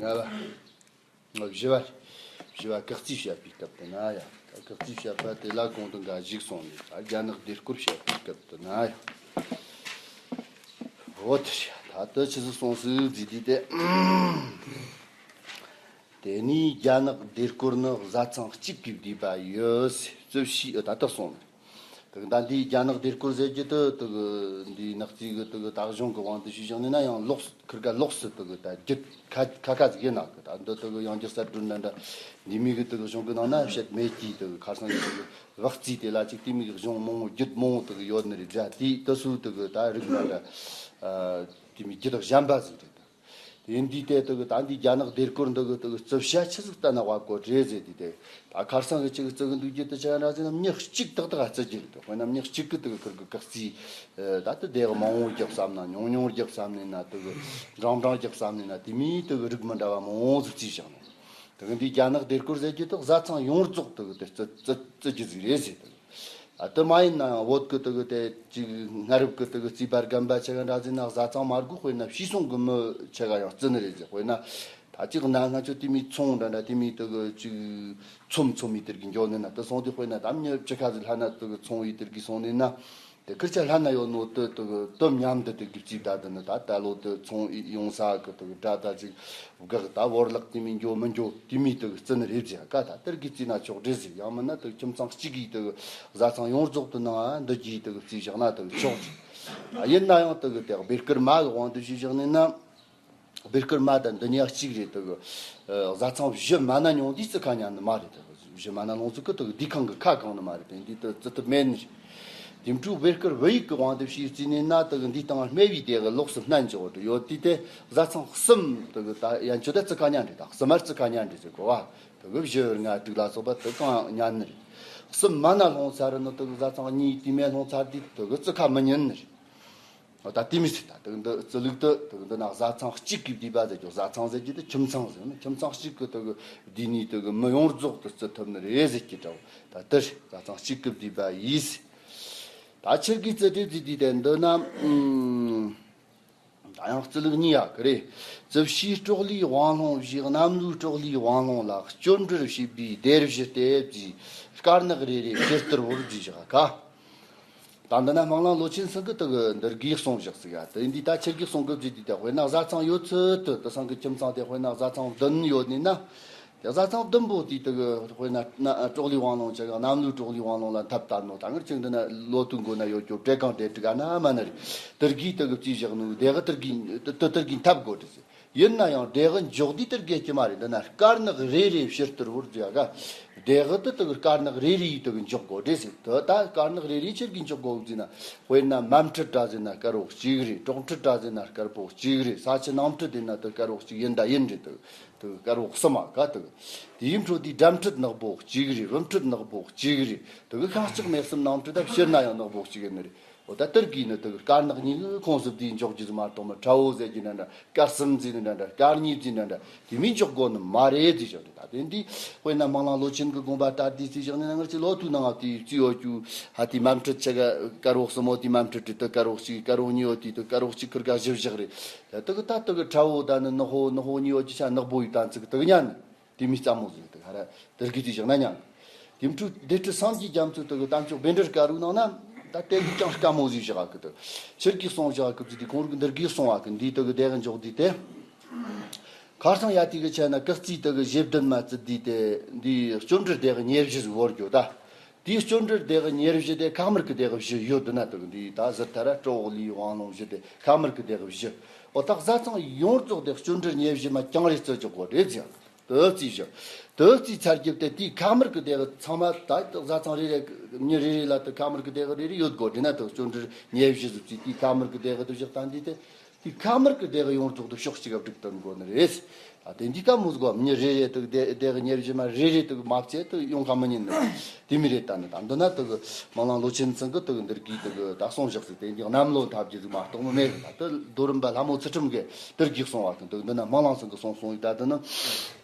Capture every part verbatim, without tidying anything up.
ལྔ་པ། བཞི་པ། བཞི་པ་སྐག་རྩིས་བཤད་པའི་སྐབས་དུ་ན་ཡང་། སྐག་རྩིས་བཤད་པ་དེ་ལ་གོང་དུ་འགའ་ཞིག་སོང་ནས། ད་རྒྱ་ནག་ལྡེ་སྐོར་བཤད་པའི་སྐབས་དུ་ན་ཡང་། འོ་དེ་རེད། ད་ལྟ་ཆི་ཟིག་སོང་ཟིག་ཟེར་དུས་དེ། དེ་ནས་རྒྱ་ནག་ལྡེ་སྐོར་ནི་བཟའ་ཚང་གཅིག་གིས་བསྡུས་པ་ཡོད། རྩིབས་བཞི་ད་ལྟ་སོང་ནས། དེ་གི་ད་འདིའི་རྒྱ་ནག་ལྡེ་སྐོར་ཟེར་རྒྱུ་དེ་དེ་གི་འདིའི་ནག་རྩིས་གི་དེ་གི་ད་གཞུང་གི་དབང་དུ་བྱས་བཞག་ནས་ན་ཡང་ལོགས་ཁིར་ག་ལོགས་སུ་དེ་གི་ད་རྒྱུད་ཁ་ཁ་ཁ་ཟིག་ཡིན་ན་གི། ད་འདི་དེ་གི་ཡང་རྒྱུད་གསར་སྒྲོན་ན་འདྲ། འདི་མོ་གི་དེ་གི་གཞུང་གི་ནང་ན་བཤད་མེད་ཀྱི། དེ་གི་ཁར་སང་གི་དེ་གི་བག་རྩིས་དེ་ལ་ཅིག་དེ་མོ་གི་གཞུང་མང་བོ་རྒྱུད་མང་བོ་དེ་གི་ཡོད་ནི་རེད་ཟེར། དེ་དེ་ཚོ་དེ་གི་ད་རིགས་འདྲ་འདྲ། ཨ། དེ་མོ་རྒྱུད་གཞན་པ་ཟིག་རེད། དེ་འདི་དེ་དེ་གི་ད་འདི་རྒྱ་ནག་ལྡེ་སྐོར་འདི་གི་དེ་གི་རྩིབས་བྱ་ཆི་ཟིག་ལྟ་ན་བ་གོ་རེད་ཟེར་དུས་དེ། ད་ཁར་སང་གི་ཅིག་རྩི་གི་འདུག་རྒྱུ་དེ་ཆ་འདྲ་ཟེར་ན་མྱི་གཅིག་ཏག་ཏག་རྩི་རྒྱུ་རེད། དཔེར་ན་མྱི་གཅིག་གི་དེ་གི་ཁིར་གི་སྐག་རྩིས། ད་དེ་དེ་གི་མང་བོ་རྒྱག་བསམ་ན། ཉུང་ཉུང་རྒྱག་བསམ་ནས་ན། དེ་གི་འབྲིང་འབྲིང་རྒྱག་བསམ་ནས་ན། དེ་མོ་དེ་གི་རིགས་མི་འདྲ་བ་མང་བོ་ཟིག་རྩིས་བཞག་ནས། དེ་གི་འདི་རྒྱ་ནག་ལྡེ་སྐོར་ཟེར་རྒྱུ་དེ་བཟའ་ཚང་ཡོངས་རྫོགས་དེ་གི་དེ་རྩི་རྩི་རྩི་རྒྱུ་ཟིག་རེད་ཟེར། དེ་གི། ཨ། དེ་མ་ཡིན་ན་ཡང་བོད་ཀྱི་དེ་གི་དེ་ཅིག་སྔ་རབས་ཀྱི་དེ་གི་རྩིས་པ་རྒན་པ་ཆ་ག་འདྲ་ཟེར་ན་བཟའ་ཚང་མ་དགོས། དཔེར་ན་ཕྱི་སོང་གི་མི་ཆ་ག་ཡང་རྩི་ནི་རེད་ཟེར། དཔེར་ན་ད་ཅིག་ན་སྔ་ཆོ་དེ་མོ་ཚོང་འདྲ་འདྲ་དེ་མོ་དེ་གི་ཅིག་ཚོམ་ཚོམ་མི་དེར་གི་འགྱོ་ནི་ན་དེ་སོང་དུས། དཔེར་ན་ད་མྱི་ཅི་ཁ་ཟིག་ལྷ་ན་དེ་གི་ཚོང་བའི་དེར་གི་སོང་ནི་ན། དེ་ཁིར་ཆ་ལྷ་ན་ཡོད་ནོ་དེ་དེ་གི་དེ་མཉམ་དུ་དེ་གི་རྩིས་ད་དེ་ནི་ད་ད་ལོ་དེ་ཚོང་ཡོང་ས་གི་དེ་གི་དགྲ་ད་ཅིག་བགག་ད་བོར་ལག་དེ་མོ་འགྱོ་མི་འགྱོ་དེ་མོ་དེ་གི་རྩི་ནི་རེད་ཟེར། ཀ་ད་དེར་གི་རྩིས་ན་ཆོག་རེད་ཟེར། ཡང་མིན་ན་དེ་ཁྱིམ་ཚང་གཅིག་གིས་དེ་གི་བཟའ་ཚང་ཡོངས་རྫོགས་དེ་ནང་འདི་གིས་དེ་གི་རྩིས་བཞག་ན་དེ་གི་ཆོག་ཟེར། ཡིན་ན་ཡང་དེ་གི་དེ་སྦེ་སྐར་མ་གི་དབང་དུ་བྱས་བཞག་ནས་ན། སྦེ་སྐར་མ་དང་འདི་གཉིས་གཅིག་རེད། དེ་གི་བཟའ་ཚང་བཞི་མ་ན་ཉུང་དུས་རྩི་ཁ་ཉན་ནི་མ་རེད། དེ་གི་བཞི་མ་ན་ལོངས་ཚུལ་གི་དེ་གི་འདི་ཁང་གི་ཁ་གང་ནི་མ་རེད། དེ་འདི་དེ་རྩི་ཐུབ་མེད་ནི་རེད། དེ་འཕྲོ་སྦེ་སྐར་བོད་ཡིག་གི་དབང་དུ་བྱས་རྩིས་ནས་ན། དེ་གི་འདི་སྟེང་སྨེ་བའི་དེ་གི་ལོགས་སུ་སྨན་འཇོག་འདྲ་ཡོད་དུས་དེ་བཟའ་ཚང་གསུམ་དེ་གི་ད་ཡན་ཆོད་ད་རྩི་ཁ་ཉན་རེད། ད་གསུམ་མར་རྩི་ཁ་ཉན་རེད་ཟེར་གོ་བ། དེ་གི་བཞི་ལྔ་དྲུག་ལ་སོགས་པ་དེ་གང་ཉན་ནི་རེད། གསུམ་མ་ན་ལོངས་ཚར་ནི་དེ་གི་བཟའ་ཚང་གཉིས་དེ་མོ་ལོངས་ཚར་དུས་དེ་གི་རྩི་ཁ་མི་ཉན་ནི་རེད། ད་དེ་མི་སྲིད། ད་དེ་འདི་རྩི་ལུགས་དེ་དེ་འདི་ན་བཟའ་ཚང་གཅིག་གིས་བསྡུས་པ་ཟེར་རྒྱུ། བཟའ་ཚང་ཟེར་རྒྱུ་དེ་ཁྱིམ་ཚང་ཟེར་ནི། ཁྱིམ་ཚང་གཅིག་གིས་དེ་གི་བསྡུས་ནས་དེ་གི་མི་ཡོངས་རྫོགས་དེ་རྩི་ཐུབ་ནི་རེད་ཟེར་གྱི་འདྲ་བོ། ད་དེར་བཟའ་ཚང་གཅིག་གིས་བསྡུས་པ་ཡིས། ད་ཆེར་གི་རྩི་དེ་རྩི་དུས་དེ་འདི་ན། ཨུམ། ད་ཡང་རྩི་ལུགས་གཉིས་ཡོད་གི་རེད། རྩིབས་བཞིའི་སྲོག་ལུས་དབང་ལུང་བཞི། གནམ་ལོའི་སྲོག་ལུས་དབང་ལུང་ལ། སྐྱོན་བྲལ་བྱེད་པའི་སྡེར་བཞི་སྟེ་བཞི། དཀར་ནག་རེ་རེ་ཕྱི་ལྟར་བོར་བརྩིས་བཞག་ག། ད་འདི་ན་སྨན་གླིང་ལོ་ཆེན་ཚང་གིས་དེ་གི་འདིར་གི་གསུངས་བཞག་ཟིག་ཡ། དེ་འདི་ད་ཆེར་གི་གསུང་གི་བརྩིས་དུས་དེ། དཔེར་ན་བཟའ་ཚང་ཡོད་ཚད་དེ་དེ་སང་གི་ཁྱིམ་ཚང་དེ་དཔེར་ན་བཟའ་ཚང་བདུན་ཡོད་ནི་ན། དེ་བཟའ་ཚང་བདུན་པོ་དེ་དེ་གི་དཔེར་ན་ན་སྲོག་ལུས་དབང་ལུང་ཆ་ག། གནམ་ལོའི་སྲོག་ལུས་དབང་ལུང་ལ་འཐབ་ལྟ་ནོ། ད་ངར་ཅིག་འདི་ན་ལོ་ཐུག་མགོ་ན་ཡོད་རྒྱུ་བྲེ་གང་དེ་དྲུག་ཨ་ན་མ་ན་རེད། དེར་གི་དེ་གི་བརྩིས་བཞག་ནོ། དེ་གི་དེར་གི་དེ་དེར་གི་འཐབ་དགོས་རེད་ཟེར། ཡིན་ན་ཡང་དེ་གི་འཇོག་དུས་དེར་གི་གི་མ་རེད། འདི་ན་དཀར་ནག་རེ་རེ་ཕྱི་ལྟར་བོར་བརྩིས་ག། དེ་གི་དེ་དེ་གི་དཀར་ནག་རེ་རེ་ཡིས་དེ་གི་འཇོག་དགོས་རེད་ཟེར། དེ་ད་དཀར་ནག་རེ་རེ་ཆི་གི་འཇོག་དགོས་ཟེར་ན། དཔེར་ན་མ་འཕྲུལ་འདྲ་ཟེར་ན་དཀར་པོ་གཅིག་རེད། གྲོག་འཕྲུལ་འདྲ་ཟེར་ན་དཀར་པོ་གཅིག་རེད། ས་ཆུ་ནང་འཕྲུལ་དེ་ན་དེ་དཀར་པོ་གཅིག་ཡིན་ད་ཡིན་རེད། དེ་དེ་དཀར་པོ་གསུམ་མ་ག་དེ། དེའི་འཕྲོ་དེ་སྦྲ་འཕྲུལ་ནག་པོ་གཅིག་རེད། བུ་འཕྲུལ་ནག་པོ་གཅིག་རེད། དེ་གི་ཤིང་ལྕགས་མེ་གསུམ་ནང་འཕྲུལ་ད་ཕྱིར་ན་ཡང་ནག་པོ་གཅིག་ཡིན་ནི་རེད། འོ་ད་དེར་གི་ནི་དེ་གི་དཀར་ནག་གཉིས་གི་ཁོངས་སུ་བསྡུས་འཇོག་རྒྱུ་ཟིག་མ་གཏོགས་མི། ཁྲ་བོ་ཟེར་རྒྱུ་འདྲ་འདྲ། དཀར་སྲིན་ཟེར་ནི་འདྲ་འདྲ། དཀར་གཉིས་ཟེར་ནི་འདྲ་འདྲ། དེ་མིན་འཇོག་དགོས་ནི་མ་རེད་ཟེར་བཞག་རེད། ད་དེ་འདི་དཔེར་ན་སྨན་གླིང་ལོ་ཆེན་གི་དགོངས་པ་ལྟར་དེ་རྩིས་བཞག་ནས་ན། ངར་ཅིག་ལོ་ཐུག་ནང་ང་དེ་རྩིས་ཡོད་རྒྱུ། ཧ་དེ་མ་འཕྲུལ་ཆ་ག་དཀར་པོ་གསུམ་མོ། དེ་མ་འཕྲུལ་དྲི་དེ་དཀར་པོ་གཅིག། དཀར་པོ་གཉིས་ཡོད་དེ་དེ་དཀར་པོ་གཅིག། ཁིར་ག་བཞི་བཞག་རེད། ད་དེ་གི་ད་དེ་གི་ཁྲ་བོ་ད་ནི་ནག་པོ། ནག་པོ་གཉིས་ཡོད་རྒྱུ་ཆ་ནག་པོ་ཡི་ད་ཚིག་དེ་གི་ཉན་ནི། དེ་མི་རྩ་མོ་ཟིག་དེ་ག་ར་དེར་གི་དེ་བཞག་ན་ཉན། དེ་འཕྲོ་སྡེ་སྲིད་སངས་རྒྱས་རྒྱ་མཚོ་དེ་གི་དམ་ཆོས་བཻ་ཌཱུརྱ་ཀ་རུ་ནང་ན་ད་དེ་གི་ཀྱང་དཀའ་མོ་ཟིག་བཞག་གི། དེ་ཆེར་གི་གསུང་བཞག་གི་ཟིག་དེ་གོང་རིག་འདིར་གི་གསུང་བ་གི་འདི་དེ་གི་དེ་གི་འཇོག་དུས་དེ། ཁར་སང་ཡ་དེ་གི་ཆ་ན་སྐག་རྩིས་དེ་གི་བཞི་བདུན་མ་རྩི་དུས་དེ། འདི་སྐྱོན་བྲལ་དེ་གི་ཉེར་བཞི་ཟིག་བོར་རྒྱུ་ད། དེའི་སྐྱོན་བྲལ་དེ་གི་ཉེར་བཞི་དེ་ཁ་དམར་གི་དེ་གི་བཞི་ཡོད་དུ་ན། དེ་གི་འདི་ད་ཟུར་ཐ་ར་སྲོག་ལུས་དབང་ལུང་བཞི་དེ་ཁ་དམར་གི་དེ་གི་བཞི། འོ་ད་བཟའ་ཚང་ཡོངས་རྫོགས་དེ་སྐྱོན་བྲལ་ཉེར་བཞི་མ་ཀྱང་རེ་རྩི་འཇོག་དགོས་རེད་ཟེར། དེ་རྩིས་བཞག་དེ་རྩིས་ཚར་རྒྱུ་དེ་དེའི་ཁ་དམར་གི་དེ་གི་ཚང་མ་ད་བཟའ་ཚང་རེ་རེ་མྱི་རེ་རེ་ལ་དེ་ཁ་དམར་གི་དེ་གི་རེ་རེ་ཡོད་དགོས་རེད་ན། དེ་སྐྱོན་བྲལ་ཉེར་བཞི་ཟིག་རྩིས་དེའི་ཁ་དམར་གི་དེ་གི་དེ་བཞག་ད་འདི་དེ། དེ་ཁ་དམར་གི་དེ་གི་ཡོངས་རྫོགས་དེ་ཕྱོགས་གཅིག་ག་བསྒྲིགས་བཏང་དགོས་ནི་རེད། ད་དེ་འདི་ད་མོ་ཟིག་གོ། མྱི་རེ་རེ་དེ་གི་དེ་དེ་གི་ཉེར་བཞི་མ་རེ་རེ་དེ་གི་མ་བྱས་དེ་ཡོང་ཁ་མི་ཉན་ནི་དེ་མི་རེད། ད་ནི་ད་འདི་ན་དེ་གི་སྨན་གླིང་ལོ་ཆེན་ཚང་གི་དེ་གི་འདིར་གི་དེ་གི་ད་གསུང་བཞག་ཟིག་དེ་འདི་གནམ་ལོ་འཐབ་རྒྱུ་ཟིག་མ་གཏོགས་མི་མེད་གི། ད་དེ་རྡོ་རིན་པ་ལྷ་མོ་ཚུལ་ཁྲིམས་གི་འདིར་གི་གསུང་བ་གི་དེ་གི་འདི་ན་སྨན་གླིང་ཚང་གི་གསུང་གསུང་ཡིག་ད་དེ་ནི།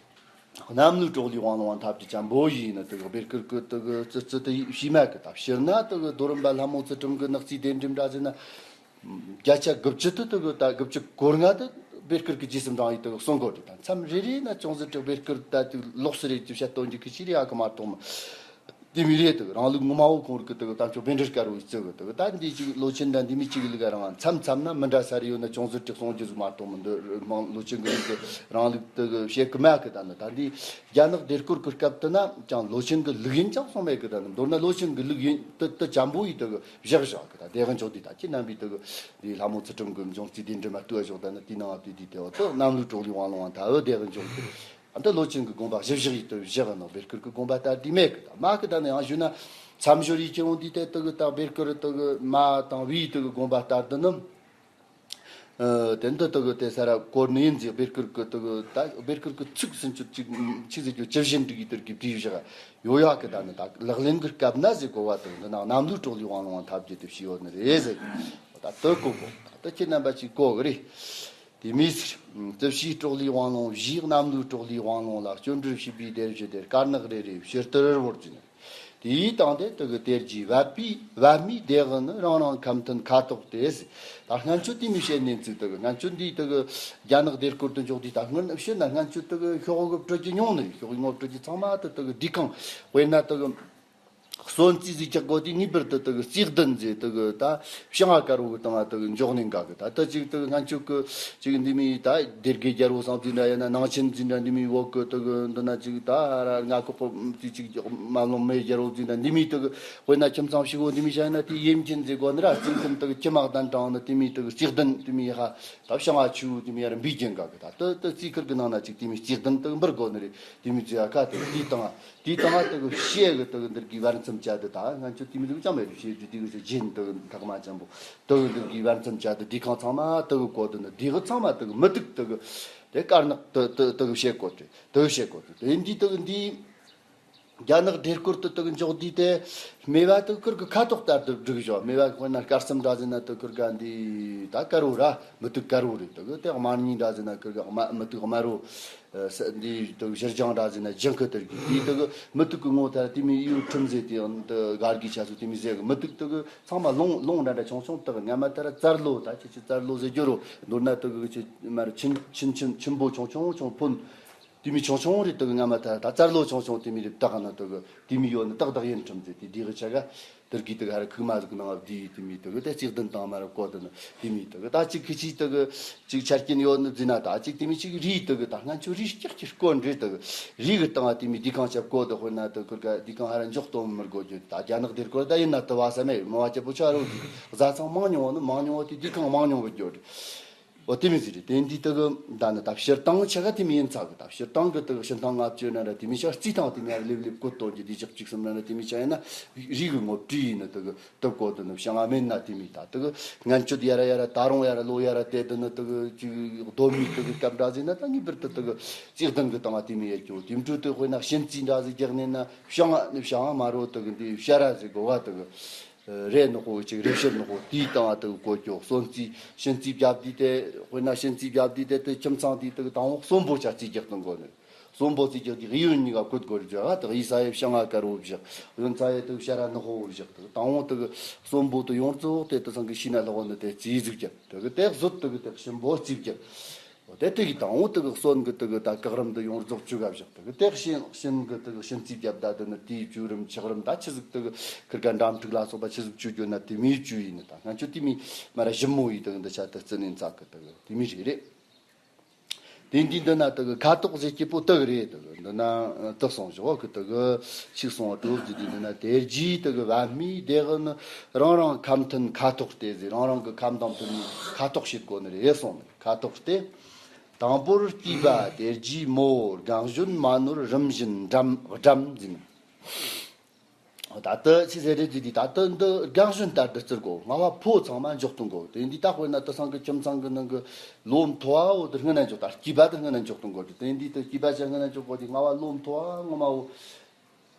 གནམ་ལོའི་སྲོག་ལུས་དབང་ལུང་བ་འཐབ་རྒྱུ་ཅན་པོ་ཡིན་ནི་དེ་གི་སྦེ་སྐར་གི་དེ་གི་རྩི་རྩི་དེ་ཤེས་མ་གི། ད་ཕྱིར་ན་དེ་གི་རྡོ་རིན་པ་ལྷ་མོ་ཚུལ་ཁྲིམས་གི་ནག་རྩིས་དེ་འགྲིམ་འདྲ་ཟེར་ན། བརྒྱ་ཆ་དགུ་བཅུ་དེ་དེ་གི་ད་དགུ་བཅུ་གོ་ལྔ་དེ་ བེར་ཀུར་གི་རྗེས་སུ་འབྲང་ཡིག་དེ་གསུང་དགོས་རེད། ད་མཚམས་རེ་རེ་ན་ཅུང་ཟད་ཅིག་བེར་ཀུར་ད་དེ་ལོགས་སུ་རེད་ཅེས་བཤད་དོན་གྱི་ཁུ་ཆི་རེ་ཨ་ཁུ་མ་གཏོང་མ། དེ་མི་རེད་དུ་རང་ལུགས་ངོ་མ་བོ་ཁོང་རིག་གི་དུ་དམ་ཆོས་བཻ་ཌཱུརྱ་དཀར་བོའི་གཙུག་གི་དུ་ད་འདི་ཅིག་ལོ་ཆེན་དང་འདི་མི་ཅིག་ལུགས་རང་མཚམས་མཚམས་ན་མི་འདྲ་ས་རེ་ཡོད་ན་ཅུང་ཟད་ཅིག་གསུང་རྒྱུ་ཟིག་མ་གཏོང་མི་འདུག་མང་ལོ་ཆེན་གི་རིགས་དུ་རང་ལུགས་དུ་བཤད་གི་མེད་གི། ད་ནི་ད་འདི་རྒྱ་ནག་སྡེ་སྐོར་གི་སྐབས་དུ་ན་ཅང་ལོ་ཆེན་གི་ལུགས་ཡིན་ཅང་གསུང་མེད་གི། ད་ནི་མདོར་ན་ལོ་ཆེན་གི་ལུགས་ཡིན་དུ་དུ་ཅམ་པོ་ཡིས་དུ་བཞག་བཞག་གི། ད་དེ་གི་འཇོག་དུས་ད་ཁྱེད་རྣམ་པས་དུ་འདི་ལྷ་མོ་ཚུལ་ཁྲིམས་གི་འབྱུང་རྩིས་དེ་འདྲ་མ་ལྟོས་བཞག། ད་ནི་དེ་ནང་དུས་དུས་དེ་བ་དུ་གནམ་ལོའི་གྲོགས་ལས་དབང་ལུང་བ་ད་འོ་དེ་གི་འཇོག་དུས། ཨ་ད་ལོ་ཆེན་གི་དགོངས་པ་གཞི་བཞག་ཡིད་དུ་བཞག་ནོ། བེར་ཀུར་གི་དགོངས་པ་ལྟར་དེ་མེད་གི། ད་མ་གི་ད་ནི་ཡང་ཞུ་ན་མཚམས་སྦྱོར་ཡིད་ཀྱི་འོང་དུས་དེ་དུ་གི་ད་བེར་ཀུར་དུ་གི་མ་དང་བའི་དུ་གི་དགོངས་པ་ལྟར་དུ་ནི། ཨ་དེ་འདི་དུ་གི་དེ་ས་ར་གོ་ནི་ཡིན་ཟིག་བེར་ཀུར་གི་དུ་གི་ད་བེར་ཀུར་གི་ཚིག་སུན་ཆུ་ཅིག་ཆི་ཟིག་གི་ཅི་བཞིན་འགྲིག་ཡིད་དུ་གི་བྲིས་བཞག་ཡོད་ཡ་གི། ད་ནི་ད་ལག་ལེན་གི་སྐབས་ན་ཟིག་གོ་བ་དུ་འདི་ན་གནམ་ལོའི་གྲོགས་ལས་དབང་ལུང་བ་ཐབས་བརྒྱུད་དུ་བྱས་ཡོད་ནི་རེད་ཟེར་གི། ད་དུ་གོ་གོ་ད་དུ་ཁྱེད་རྣམ་པ་ཅིག་གོ་གི་རེད། དེ་མིན་ཟེར། རྩིབས་ཕྱིའི་གྲོགས་ལས་དབང་ལུང་བཞིའི་གནམ་ལོའི་གྲོགས་ལས་དབང་ལུང་ལ་སྤྱོད་འགྲོས་བྱས་པའི་སྡེར་བཞི་དེར་དཀར་ནག་རེ་རེ་ཕྱི་ལྟར་བོར་གྱིན། དེའི་སྟེང་དེ་དུ་གི་གཏེར་གྱི་བབ་པའི་བབ་མའི་སྡེ་དགུ་ནི་རང་རང་ཁ་མཐུན་ཁ་དོག་སྟེ་ཟེར། ད་སྔན་ཆད་དེ་མི་བཤད་ནས་ཚིག་དུ་གི་སྔན་ཆད་འདིའི་དུ་གི་རྒྱ་ནག་སྡེ་སྐོར་དུ་འཇོག་དུས་ད་སྔོན་བཤད་ན་སྔན་ཆད་དུ་གི་ཤོག་གི་སྤྲོད་ཀྱི་མྱོང་ནི་ཤོག་གི་ངོ་སྤྲོད་ཀྱི་ཚང་མ་དུ་དུ་གི་འདི་གང་དཔེར་ན་དུ་གི་གསོན་རྩིས་ཟིག་ཆག་གོ་དེ་ངེས་པར་དུ་དུ་གི་རྩིས་ལྡན་ཟེ་དུ་གི་ད་བྱང་ཨ་དཀར་བོ་གི་སྟེང་ང་དུ་གི་འཇོག་ནས་འགའ་གི། ད་ལྟ་ཅིག་དུ་གི་སྔན་ཆད་གི་ཅིག་འདི་མི་ད་སྡེ་དགེ་རྒྱལ་པོ་སང་ཟིན་འདྲ་ཡིན་ན་ནང་ཆེན་ཟིན་འདྲ་འདི་མི་བོ་གི་དུ་གི་འདི་ན་ཅིག་ད་ཧ་ར་ང་ཁོག་པ་ཅིག་ཅིག་མ་ལོང་མེ་རྒྱལ་པོ་ཟིན་འདྲ་འདི་མི་དུ་གི་དཔེར་ན་ཁྱིམ་ཚང་ཕྱུག་པོ་འདི་མི་བྱ་ཡིན་ན་དེ་ཡེམ་ཆེན་ཟེ་གོ་ནི་ར་རྩིས་མཐུན་དུ་གི་ཁྱི་མ་གདན་དྲངས་ནི་དེ་མི་དུ་གི་རྩིས་ལྡན་དེ་མི་ཧ་ད་བྱང་ཨ་ཆུ་དེ་མི་ཡར་འབུས་རྒྱན་འགའ་གི། ད་དུ་དུ་རྩིས་ཁུར་གི་ནང་ན་ཅིག་དེ་མི་རྩིས་ལྡན་དུ་འབུར་གོ་ནི་རེད། དེ་མི་རྩིས་ཨ་ཁ་དུ་དེའི་སྟེང་དེའི་སྟེང་ང་དུ་གི་ཤེས་གི་དུ་གི་འདིར་གི་བར་མཚམས་བཅད་དུ་ད་ང་ཚོ་དེ་མི་དུ་ཅང་མེད་རུ་ཤེས་རྒྱུ་དེ་གི་ཤེས་རྒྱན་དུ་གི་ཐག་མ་ཅན་པོ་དུ་གི་འདིར་གི་བར་མཚམས་བཅད་དུ་དེ་གང་ཚང་མ་དུ་གི་གོ་དུ་ནི་དེ་གི་ཚང་མ་དུ་གི་མུ་ཏིག་དུ་གི་དེ་དཀར་ནག་དུ་དུ་དུ་གི་བཤད་གོ་དུ་དུ་གི་བཤད་གོ་དུ་དེ་འདི་དུ་གི་འདི་རྒྱ་ནག་སྡེ་སྐོར་དུ་དུ་གི་འཇོག་དུས་དེ་སྨེ་བ་དུ་ཁུར་གི་ཁ་དོག་ལྟར་དུ་བསྒྲིགས་བཞག་སྨེ་བ་དཔེར་ན་དཀར་སེམས་འདྲ་ཟེར་ན་དུ་ཁུར་ག་འདི་ད་དཀར་བོ་ར་མུ་ཏིག་དཀར་བོ་རེད། དུ་གི་དེ་དམར་ཉིན་འདྲ་ཟེར་ན་ཁུར་ག་དམར་མུ་ཏིག་དམར་བོ། ཨ་ས་འདི་དུ་གི་ཞེ་སྦྱངས་འདྲ་ཟེར་ན་ལྗང་ཁུ་དེར་གི་དེའི་དུ་གི་མུ་ཏིག་གི་ངོ་ཐར་དེ་མི་ཡུལ་ཁྲིམས་ཟེར་དེ་ཡང་དུ་གར་གི་ཆ་སུ་དེ་མི་ཟེར་གི་མུ་ཏིག་དུ་གི་ཚང་མ་ལོང་ལོང་འདྲ་འདྲ་ཆུང་ཆུང་དུ་གི་སྔ་མ་ཐར་རྩར་ལོ་ད་ཁྱེད་ཀྱི་རྩར་ལོ་ཟེར་རྒྱུ་རོ་མདོར་ན་དུ་གི་ཁྱེད་མར་ཆིན་ཆིན་ཆིན་ཆིན་པོ་ཆུང་ཆུང་ཆུང་ཕུན། དེ་མི་ཆུང་ཆུང་རེད། དུ་གི་སྔ་མ་ཐར་ད་རྩར་ལོ་ཆུང་ཆུང་དེ་མི་རེད། ད་ག་ན་དུ་གི་དེ་མི་ཡོད་ནི་ཏག་ཏག་ཡིན་ཁྲིམས་ཟེར་དེ་དེ་གི་ཆ་ག་དུར་གི་དུ་ག་ཧ་ར་ཁུག་མ་ཟིག་ནང་བསྡུས་དེ་མི་དུ་གི་དེ་གཅིག་བདུན་དང་མ་ར་བཀོད་དུ་ནི་དེ་མི་དུ་གི་ད་གཅིག་གི་ཅིག་དུ་གི་ཅིག་ཆ་རྐྱེན་ཡོད་ནི་ཟིན་ན་ད་གཅིག་དེ་མི་ཅིག་རིས་དུ་གི་ད་ང་ཚོ་རིས་ཀྱག་ཀྱི་སྐོར་འདྲེ་དུ་གི་རིས་གི་སྟེང་དེ་མི་འདི་གང་ཆ་བཀོད་དུ་དཔེར་ན་དུ་ཁུར་ག་འདི་གང་ཧ་ར་འཇོག་གཏོང་མི་དགོས་རྒྱུ། ད་རྒྱ་ནག་དེར་སྐོར་ད་ཡིན་ན་དུ་བ་ས་མེད་མ་བ་ཅེ་པོ་ཆ་རོ་གི་བཟའ་ཚང་མང་ཉུང་བ་ནི་མང་ཉུང་བ་དེ་འདི་གང་མང་ཉུང་བ་འགྱོ་རེད། འོ་དེ་མི་ཟེར་རེད། དེ་འདི་དུ་གི་ད་ནི་ད་ཕྱིར་བཏང་ཆ་ག་དེ་མི་ཡིན་ཚ་གི། ད་ཕྱིར་བཏང་གི་དུ་གི་ཕྱིར་བཏང་ལྔ་བཅུ་ན་ར་དེ་མི་ཆ་རྩིས་བཏང་དེ་མི་ཡར་ལེབ་ལེབ་བཀོད་གཏོང་གི་དེ་ཅག་ཅིག་གསུམ་ན་ར་དེ་མི་ཆ་ཡིན་ན་རིགས་གི་ངོ་བྲིས་ཡིན་ན་དུ་གི་དུ་བཀོད་དུ་ནི་བྱང་ང་མེད་ན་དེ་མི་ད་དུ་གི་ངན་སྤྱོད་ཡ་ར་ཡ་ར་ད་རུང་ཡ་ར་ལོ་ཡ་ར་དེ་དུ་ནི་དུ་གི་ཅིག་གདོད་མའི་དུ་གི་སྐབས་འདྲ་ཟིན་ན་ད་ངེས་པར་དུ་དུ་གི་རྩིས་ལྡན་གི་བཏང་བ་དེ་མི་ཡ་ཅུ་དེ་འཕྲོ་དུ་དཔེར་ན་གཤིན་རྩིས་འདྲ་ཟིག་རྒྱག་ནས་ན་བྱང་ང་ནི་བྱང་ང་མ་རོ་དུ་གི་འདི་བྱ་ར་ཟིག་གོ་བ་དུ་གི་རེད་ནོ་ཧོ་ཅིག་རེ་ཕྱིར་ནོ་ཧོ་དེའི་སྟེང་ང་དུ་གོ་ཅོག་གསོན་རྩིས་གཤིན་རྩིས་བརྒྱབ་དུས་དེ་དཔེར་ན་གཤིན་རྩིས་བརྒྱབ་དུས་དེ་དེ་ཁྱིམ་ཚང་དེའི་དུ་དང་པོ་གསོན་པོ་ཆ་རྩིས་རྒྱག་ཏུ་གོ་ནི། གསོན་པོ་རྩིས་རྒྱག་དུས་གཡོན་གཉིས་ཀ་བཀོད་དགོས་རྒྱུ་ཧ་དུ་གཡས་ས་ཡེ་བྱང་ང་དཀར་བོ་བཞག་གཡོན་ས་ཡེ་དུ་བྱ་ར་ནག་པོ་བཞག་དུ་དང་པོ་དུ་གསོན་པོ་དུ་ཡོངས་རྫོགས་དེ་དུ་ཚང་གི་ཤི་ན་ལྷག་པོ་ནི་དེ་རྩིས་ཟིག་རྒྱབ་དུ་གི་དེ་གཟོད་དུ་གི་དེ་གཤིན་པོ་རྩིས་རྒྱབ། འོ་དེ་དེ་གི་དང་པོ་དེ་གི་གསོན་གི་དེ་གི་ད་བཀག་རམ་དེ་ཡོངས་རྫོགས་བཅུག་ག་བཞག་དེ་གི་དེ་གཤིན་གཤིན་གི་དེ་གི་གཤིན་རྩིས་བརྒྱབ་ད་དེ་ནི་དེའི་བཅུག་རམ་ཆག་རམ་ད་ཆི་ཟིག་དེ་གི་ཁིར་ག་འགྲམ་འཁྲུག་ལ་སོགས་པ་ཆི་ཟིག་བཅུག་རྒྱུ་ན་དེ་མིའི་བཅུག་ཡིན་ད་ང་ཚོ་དེ་མི་མ་ར་ཞིབ་མོ་ཡིས་དེ་གི་འདི་ཆ་དེ་བརྩི་ནས་འཚག་གི་དེ་གི་དེ་མི་རེད་རེད། དེ་འདི་འདི་ན་དེ་གི་ཁ་དོག་ཟེར་སྐྱེ་པོ་དེ་གི་རེད། དེ་གི་འདི་ན་དེ་གསུངས་བཞག་གི་དེ་གི་ཆིག་གསུངས་བ་དྲུག་ཟེར་དེ་འདི་ན་དེ་རྗེས་དེ་གི་བ་མིའི་དེ་གི་ནི་རང་རང་ཁ་མཐུན་ཁ་དོག་སྟེ་ཟེར་རང་རང་གི་ཁ་མདང་མཐུན་ནི་ཁ་དོག་བྱེད་དགོས་ནི་རེད་གསུངས་ནི། ཁ་དོག་སྟེ། དང་པོར་སྐྱེས་པ་དེ་རྗེས་མོ་རྒན་གཞོན་མ་ནོར་རིམ་བཞིན་འགྲམ་འགྲམ་འཛིན། ད་ལྟ་ཆི་ཟེར་རེད་དེ་དེ་ད་ལྟ་འདི་རྒན་གཞོན་ལྟར་དུ་བརྩི་དགོས། ང་བ་ཕོ་ཚང་མ་འཇོག་ཏུ་དགོས། དེ་འདི་ད་དཔེར་ན་དུ་སང་གི་ཁྱིམ་ཚང་གི་ནང་གི་ལོ་མཐོ་བ་བོ་དུ་སྔ་ན་འཇོག་ད་སྐྱེས་པ་དུ་སྔ་ན་འཇོག་ཏུ་དགོས། དེ་འདི་དུ་སྐྱེས་པ་ཆ་སྔ་ན་འཇོག་དགོས་དེ་ང་བ་ལོ་མཐོ་བ་ངོ་མ་བོ།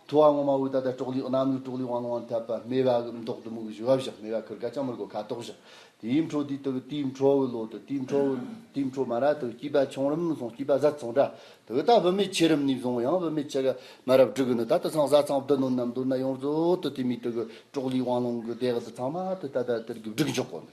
ཐོ་བ་ངོ་མ་བོ་ད་ལྟ་གྲོགས་ལས་གནམ་ལོའི་གྲོགས་ལས་དབང་ལུང་བ་འཐད་པ་སྨེ་བ་གི་མདོག་དུ་མོ་གི་ཞུ་བ་བཞག་སྨེ་བ་ཁུར་ག་ཅང་མི་དགོས་ཁ་དོག་བཞག་དེའི་འཕྲོ་དེ་དུ་དེའི་འཕྲོ་བའི་ལོ་དུ་དེའི་འཕྲོ་བའི་དེའི་འཕྲོ་མ་ར་དུ་སྐྱེས་པ་ཆུང་རིམ་སོང་སྐྱེས་པ་ཟད་སོང་འདྲ་དུ་ད་བུད་མེད་ཆེ་རིམ་ནས་བཟུང་ཡང་བུད་མེད་ཆ་ག་མ་ར་བསྒྲིག་གི་ནི་ད་དུ་སང་ཟ་ཚང་བདུད་ནོ་ནམ་མདོར་ན་ཡོངས་རྫོགས་དུ་དེ་མི་དུ་གི་གྲོགས་ལས་དབང་ལུང་གི་དེ་གི་དུ་ཚང་མ་དུ་ད་ད་དུ་གི་བསྒྲིག་འཇོག་གོ་ནི།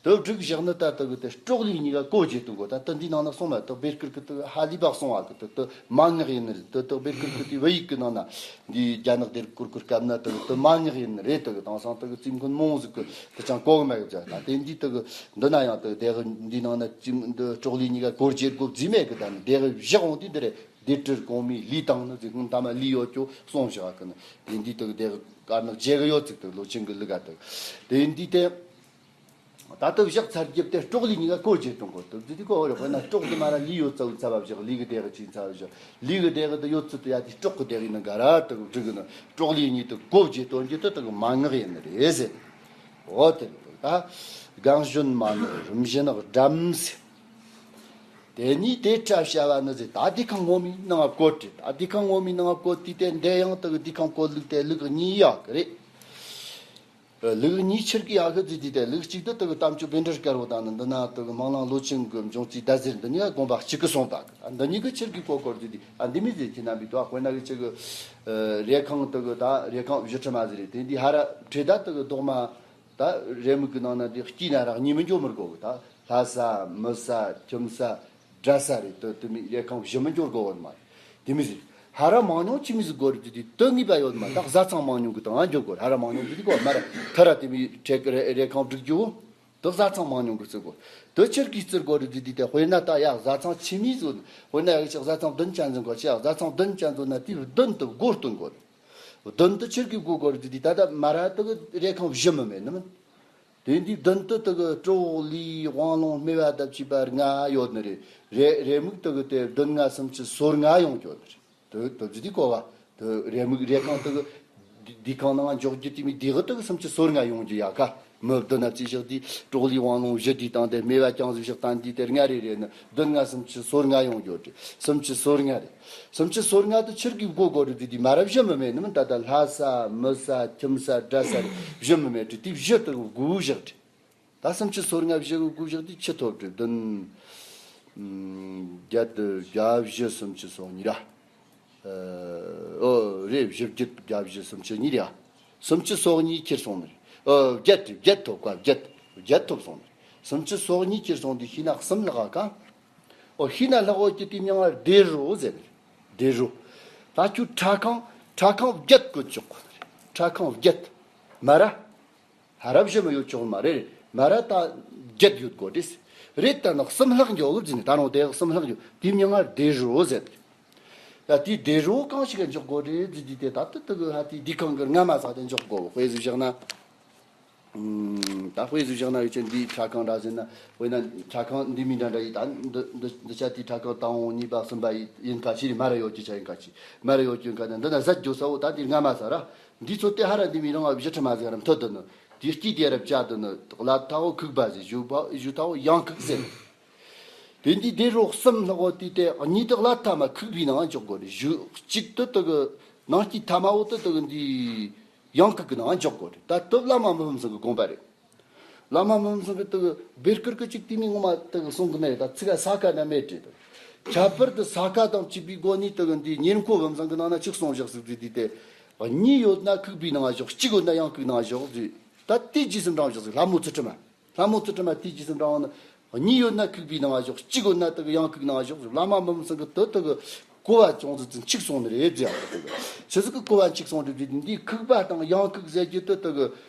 དུ་བསྒྲིགས་བཞག་ནི་ད་དུ་གི་དེ་སྲོག་ལུས་གཉིས་ཀ་གོ་བརྗེ་དུ་གོ། ད་དུ་འདི་ནང་ན་གསུངས་མ་དུ་བེར་ཀིར་གི་དུ་ཧ་ལི་བག་སོང་བ་གི་དུ་དུ་མ་ངག་ཡིན་ནི་རེད། དུ་དུ་བེར་ཀིར་གི་དུ་བོད་ཡིག་གི་ནང་ན་འདི་རྒྱ་ནག་དེར་གུར་གུར་སྐབས་ན་དུ་དུ་མ་ངག་ཡིན་ནི་རེད། དུ་དེང་སང་དུ་རྩིས་མཁན་མང་ཟིག་གི་དུ་ཅང་གོ་གི་མེད་གི། ད་དེ་འདི་དུ་འདི་ན་ཡང་དུ་དེ་གི་འདི་ནང་ན་ཅི་འདི་སྲོག་ལུས་གཉིས་ཀ་གོ་བརྗེ་དགོ་བརྫིས་མེད་གི། ད་ནི་དེ་གི་བཞག་འོང་དུས་འདི་རེད། སྡེ་དྲིལ་གོང་མའི་ལུས་དང་ནི་ཟེར་ཁུངས་ཐ་མ་ལུས་ཡོད་ཀྱོ་གསུངས་བཞག་གི་ནི། དེ་འདི་དུ་དེ་གི་དཀར་ནག་བརྗེ་གི་ཡོད་ཚིག་དུ་ལོ་ཆེན་གི་ལུགས་ག་དུ་དེ་འདི་དེ། ད་ལྟ་བཞག་ཚར་རྒྱབ་སྟེ་སྲོག་ལུས་གཉིས་ཀ་གོ་བརྗེ་གཏོང་དགོས། དུ་དེ་དེ་གོ་བར་དཔེར་ན་སྲོག་དེ་མ་ར་ལུས་ཡོད་ཚ་བུ་ཚ་བ་བཞག་ལུས་གི་དེ་གི་ཅིག་ཚ་བ་བཞག་ལུས་གི་དེ་གི་དུ་ཡོད་ཚུལ་དུ་ཡ་དེ་སྲོག་གི་དེ་གི་ནི་ག་ར་དུ་བསྒྲིགས་གི་ནི། སྲོག་ལུས་གཉིས་དུ་གོ་བརྗེ་གཏོང་རྒྱུ་དུ་དུ་གི་མ་ངག་ཡིན་ནི་རེད་ཟེར། འོ་དེ་ད་གང་གཞོན་མ་ནི་རིམ་བཞིན་སྒྲམ་ཟེར། དེ་ནས་དེ་ཕྲ་བྱ་བ་ནི་ཟེར། ད་དུས་ཁང་ངོ་མའི་ནང་བཀོད་དེ། ད་དུས་ཁང་ངོ་མའི་ནང་བཀོད་དུས་དེ་འདི་ཡང་དུ་གི་དུས་ཁང་བཀོད་ལུགས་དེ་ལུགས་གཉིས་ཡག་གི་རེད། ལུགས་གཉིས་ཆེར་གི་ཡག་གི་ཟེར་དུས་དེ་ལུགས་གཅིག་ཏུ་དུ་གི་དམ་ཆོས་བཻ་ཌཱུརྱ་དཀར་པོ་དང་ནི་འདི་ན་དུ་གི་སྨོན་ལམ་ལོ་ཆེན་གི་འབྱུང་རྩིས་ཟླ་ཟེར་འདི་གཉིས་ཀ་དགོངས་པ་གཅིག་གི་གསུངས་པ་གི། འདི་གཉིས་ཀྱི་ཆེར་གི་གོ་སྐོར་ཟེར་དུས་ཨ་འདི་མི་ཟེར་ཁྱེད་རྣམ་པའི་དུ་དཔེར་ན་གི་ཆེ་གི་རེ་ཁང་དུ་གི་ད་རེ་ཁང་བཞི་ཁྲི་མ་ཟེར་རེད། དེ་འདི་ཧ་ར་བྲེ་ད་དུ་གི་རྡོག་མ་ད་རེ་མིག་གི་ནང་ན་འདི་སྐྱིད་ན་ར་གཉིས་མི་འཇོག་མི་དགོ་གི། ད་ལྷ་ས་མི་ས་ཁྱིམ་ས་དགྲ་ས་རེད། དུ་དུ་མི་རེ་ཁང་བཞི་མི་འཇོག་དགོ་བ་མ་རེད། དེ་མི་ཟེར། ཧ་ར་མང་ཉུང་ཅི་མི་ཟིག་དགོ་རེད་དུ་དུ་དུ་ངེས་པ་ཡོད་མ། ད་བཟའ་ཚང་མང་ཉུང་གི་དང་ཨ་འཇོག་དགོ། ཧ་ར་མང་ཉུང་དུ་དུ་གོ་མ་ར་ཐ་ར་དུ་མི་ཁྲེ་རེ་རེ་ཁང་བསྒྲིག་རྒྱུ་བོ་དུ་བཟའ་ཚང་མང་ཉུང་གི་བརྩི་དགོ། དུ་ཆེར་གི་བརྩི་དགོ་རེད་དུ་དུ་དེ་དཔེར་ན་ད་ཡ་བཟའ་ཚང་ཆི་མི་ཟོ་དཔེར་ན་ཡ་གི་ཆ་བཟའ་ཚང་བདུན་ཅན་ཟིན་གོ་ཆ་ཡ་བཟའ་ཚང་བདུན་ཅན་ཟོ་ན་དེ་བདུན་དུ་སྒོ་སྟོན་དགོ་རེད། བདུན་དུ་ཆེར་གི་སྒོ་དགོ་རེད་དུ་དུ་ད་ད་མ་ར་དུ་གི་རེ་ཁང་བཞི་མི་མེད་ནི་མིན། དེ་འདི་བདུན་དུ་དུ་གི་གྲོགས་ལི་དབང་ལུང་སྨེ་བ་དང་བཅས་པ་ལྔ་ཡོད་ནི་རེད། རེ་རེ་མིག་དུ་གི་དེ་བདུན་ལྔ་སུམ་ཅུ་སོ་ལྔ་ཡོང་གི་ཡོད་ནི་རེད། དུ་དུ་ཅི་དེ་གོ་བ་དུ་རེ་མིག་རེ་ཁང་དུ་གི་འདི་ཁང་ནང་འཇོག་རྒྱུ་དེ་མི་དེ་གི་དུ་གི་སུམ་ཅུ་སོ་ལྔ་ཡོང་རྒྱུ་ཡ་ཁ་མི་བདུན་ན་བཅས་བཞག་དེ་གྲོགས་ལི་དབང་ལུང་བཞི་དེ་དང་དེ་སྨེ་བ་ཀྱང་ཟིག་བཞག་དང་དེ་དེ་ལྔ་རེ་རེ་ནི་བདུན་ལྔ་སུམ་ཅུ་སོ་ལྔ་ཡོང་གི་ཡོད་རེད། སུམ་ཅུ་སོ་ལྔ་རེད། སུམ་ཅུ་སོ་ལྔ་དུ་ཆིར་གི་སྒོ་སྒོ་རུ་དུ་དུ་མ་རབས་བཞི་མི་མེད་ནི་མིན། ད་ལྟ་ལྷ་ས་མི་ས་ཁྱིམ་ས་དགྲ་ས་རེ་བཞི་མི་མེད་དུ་དུ་བཞི་དུ་སྒོ་བཞག་དུ། ད་སུམ་ཅུ་སོ་ལྔ་བཞི་གི་སྒོ་བཞག་དུ་ཆི་ཐོབ་དུ་བདུན། ཨམ། བརྒྱད་དུ་བརྒྱད་བཞི་སུམ་ཅུ་སོ་གཉིས་ར། ཨོ་རེ་བཞི་བརྒྱད་བརྒྱད་བཞི་སུམ་ཅུ་གཉིས་རེད་ཡ། སུམ་ཅུ་སོ་གཉིས་ཁྱེར་སོང་ནི་རེད། ཨོ་བརྒྱད་རེད། བརྒྱད་ཐོབ་ཀ་བརྒྱད། བརྒྱད་ཐོབ་སོང་ནི་རེད། སུམ་ཅུ་སོ་གཉིས་ཁྱེར་སོང་དུས་ཤི་ན་གསུམ་ལྷག་ག་ཨོ་ཤི་ན་ལྷག་འོ་ཀྱི་དེ་མྱང་བ་སྡེ་རོ་ཟེར་ནི་རེད། སྡེ་རོ། ད་ཁྱོད་ཁྲ་ཁང་ཁྲ་ཁང་བརྒྱད་བཀོད་ཆོག་གོ་ནི་རེད། ཁྲ་ཁང་བརྒྱད། མ་ར། ཧ་ར་བཞི་མི་ཡོད་ཆོག་མ་རེད། མ་ར་ད་བརྒྱད་ཡོད་དགོ་རེད། རེད་ད་ནི་གསུམ་ལྷག་འཇོག་གི་བརྫིས་ནི་ད་རུང་དེ་གསུམ་ལྷག་འཇོག་དེ་མྱང་ང་སྡེ་རོ་ཟེར། ད་དེ་སྡེ་རོ་གང་ཞིག་ག་འཇོག་དགོ་རེད་བརྫིས་དུས་དེ་ད་ལྟ་དུ་གི་ཧ་དེ་འདི་གང་གི་རྔ་མ་ཟག་དེ་འཇོག་དགོ། དཔེ་ཟིག་བཞག་ན། ད་དཔེ་ཟིག་བཞག་ན་ཡོད་ཆེན་འདིའི་ཁྲ་ཁང་འདྲ་ཟེར་ན་དཔེར་ན་ཁྲ་ཁང་འདི་མི་འདྲ་འདྲ་ཡིན། ད་འདི་འདི་འདི་ཆ་དེའི་ཁྲ་ཁང་དང་པོ་གཉིས་པ་གསུམ་པ་ཡིན་ཁ་ཆི་རེད། མ་ར་ཡོད་ཀྱི་ཆ་ཡིན་ཁ་ཆི་མ་ར་ཡོད་ཀྱི་ཁ་ན་འདི་ན་ཟད་འཇོག་ས་འོ་ད་དེ་རྔ་མ་ཟ་ར། འདི་ཚོ་དེ་ཧ་ར་འདི་མི་རང་བཞི་ཁྲི་མ་ཟིག་ར་མཐོ་དུ་ནི། དེ་སྐྱིད་དེ་རབ་བྱ་དུ་ནི་བླ་ཐའོ་ཁུག་པ་ཟེར། ཞུ་བ་ཞུ་ཐའོ་ཡང་ཁུག་ཟེར། དེ་འདི་དེ་རོགས་གསུམ་ལྷག་འོ་དེ་དེ་གཉིས་དེ་བླ་ཐ་མ་ཁུག་པའི་ནང་འཇོག་དགོ་རེད། ཞུ་གཅིག་དུ་དུ་གི་ནང་སྐྱིད་ཐ་མ་འོ་དུ་དུ་གི་འདི་ཡང་ཁུག་གི་ནང་འཇོག་དགོ་རེད། ད་དུ་བླ་མ་མི་ཕམ་ཚང་གི་དགོངས་པ་རེད། བླ་མ་མི་ཕམ་ཚང་གི་དུ་གི་བེར་ཀིར་གི་གཅིག་དེ་མི་ངོ་མ་དུ་གི་གསུང་གི་མེད་རེད། ད་ཚིག་ག་ས་ཁ་ན་མེད་རེད། ད་ཁྱད་པར་དུ་ས་ཁ་དང་བཅས་པའི་སྒོ་ནས་དུ་གི་འདི་ཉེར་མཁོ་ཕམ་ཚང་གི་ནང་ན་གཅིག་གསུང་བཞག་ཟིག་དུ་དེ་དེ་གཉིས་ཡོད་ན་ཁུག་པའི་ནང་འཇོག་གཅིག་ཡོད་ན་ཡང་ཁུག་ནང་འཇོག་ཟིག་ད་དེ་རྗེས་སུ་འབྲང་བཞག་ཟིག་ལྷ་མོ་ཚུལ་ཁྲིམས། ལྷ་མོ་ཚུལ་ཁྲིམས་དེའི་རྗེས་སུ་འབྲང་བ་ནི། གཉིས་ཡོད་ན་ཁུག་པའི་ནང་འཇོག་གཅིག་ཡོད་ན་དག་ཡང་ཁུག་ནང་འཇོག་བླ་མ་མི་ཕམ་ཚང་གི་དུ་དག་གོ་བ་ཅུང་ཟད་ཅིག་འཆུག་སོང་ནི་རེད་ཟེར་ཡག་གི། ཆི་ཟིག་གི་གོ་བ་འཆུག་སོང་རེད་ཟེར་དུས་འདིའི་ཁུག་པ་དང་ཡང་ཁུག་ཟེར་གྱི་དུ་དག་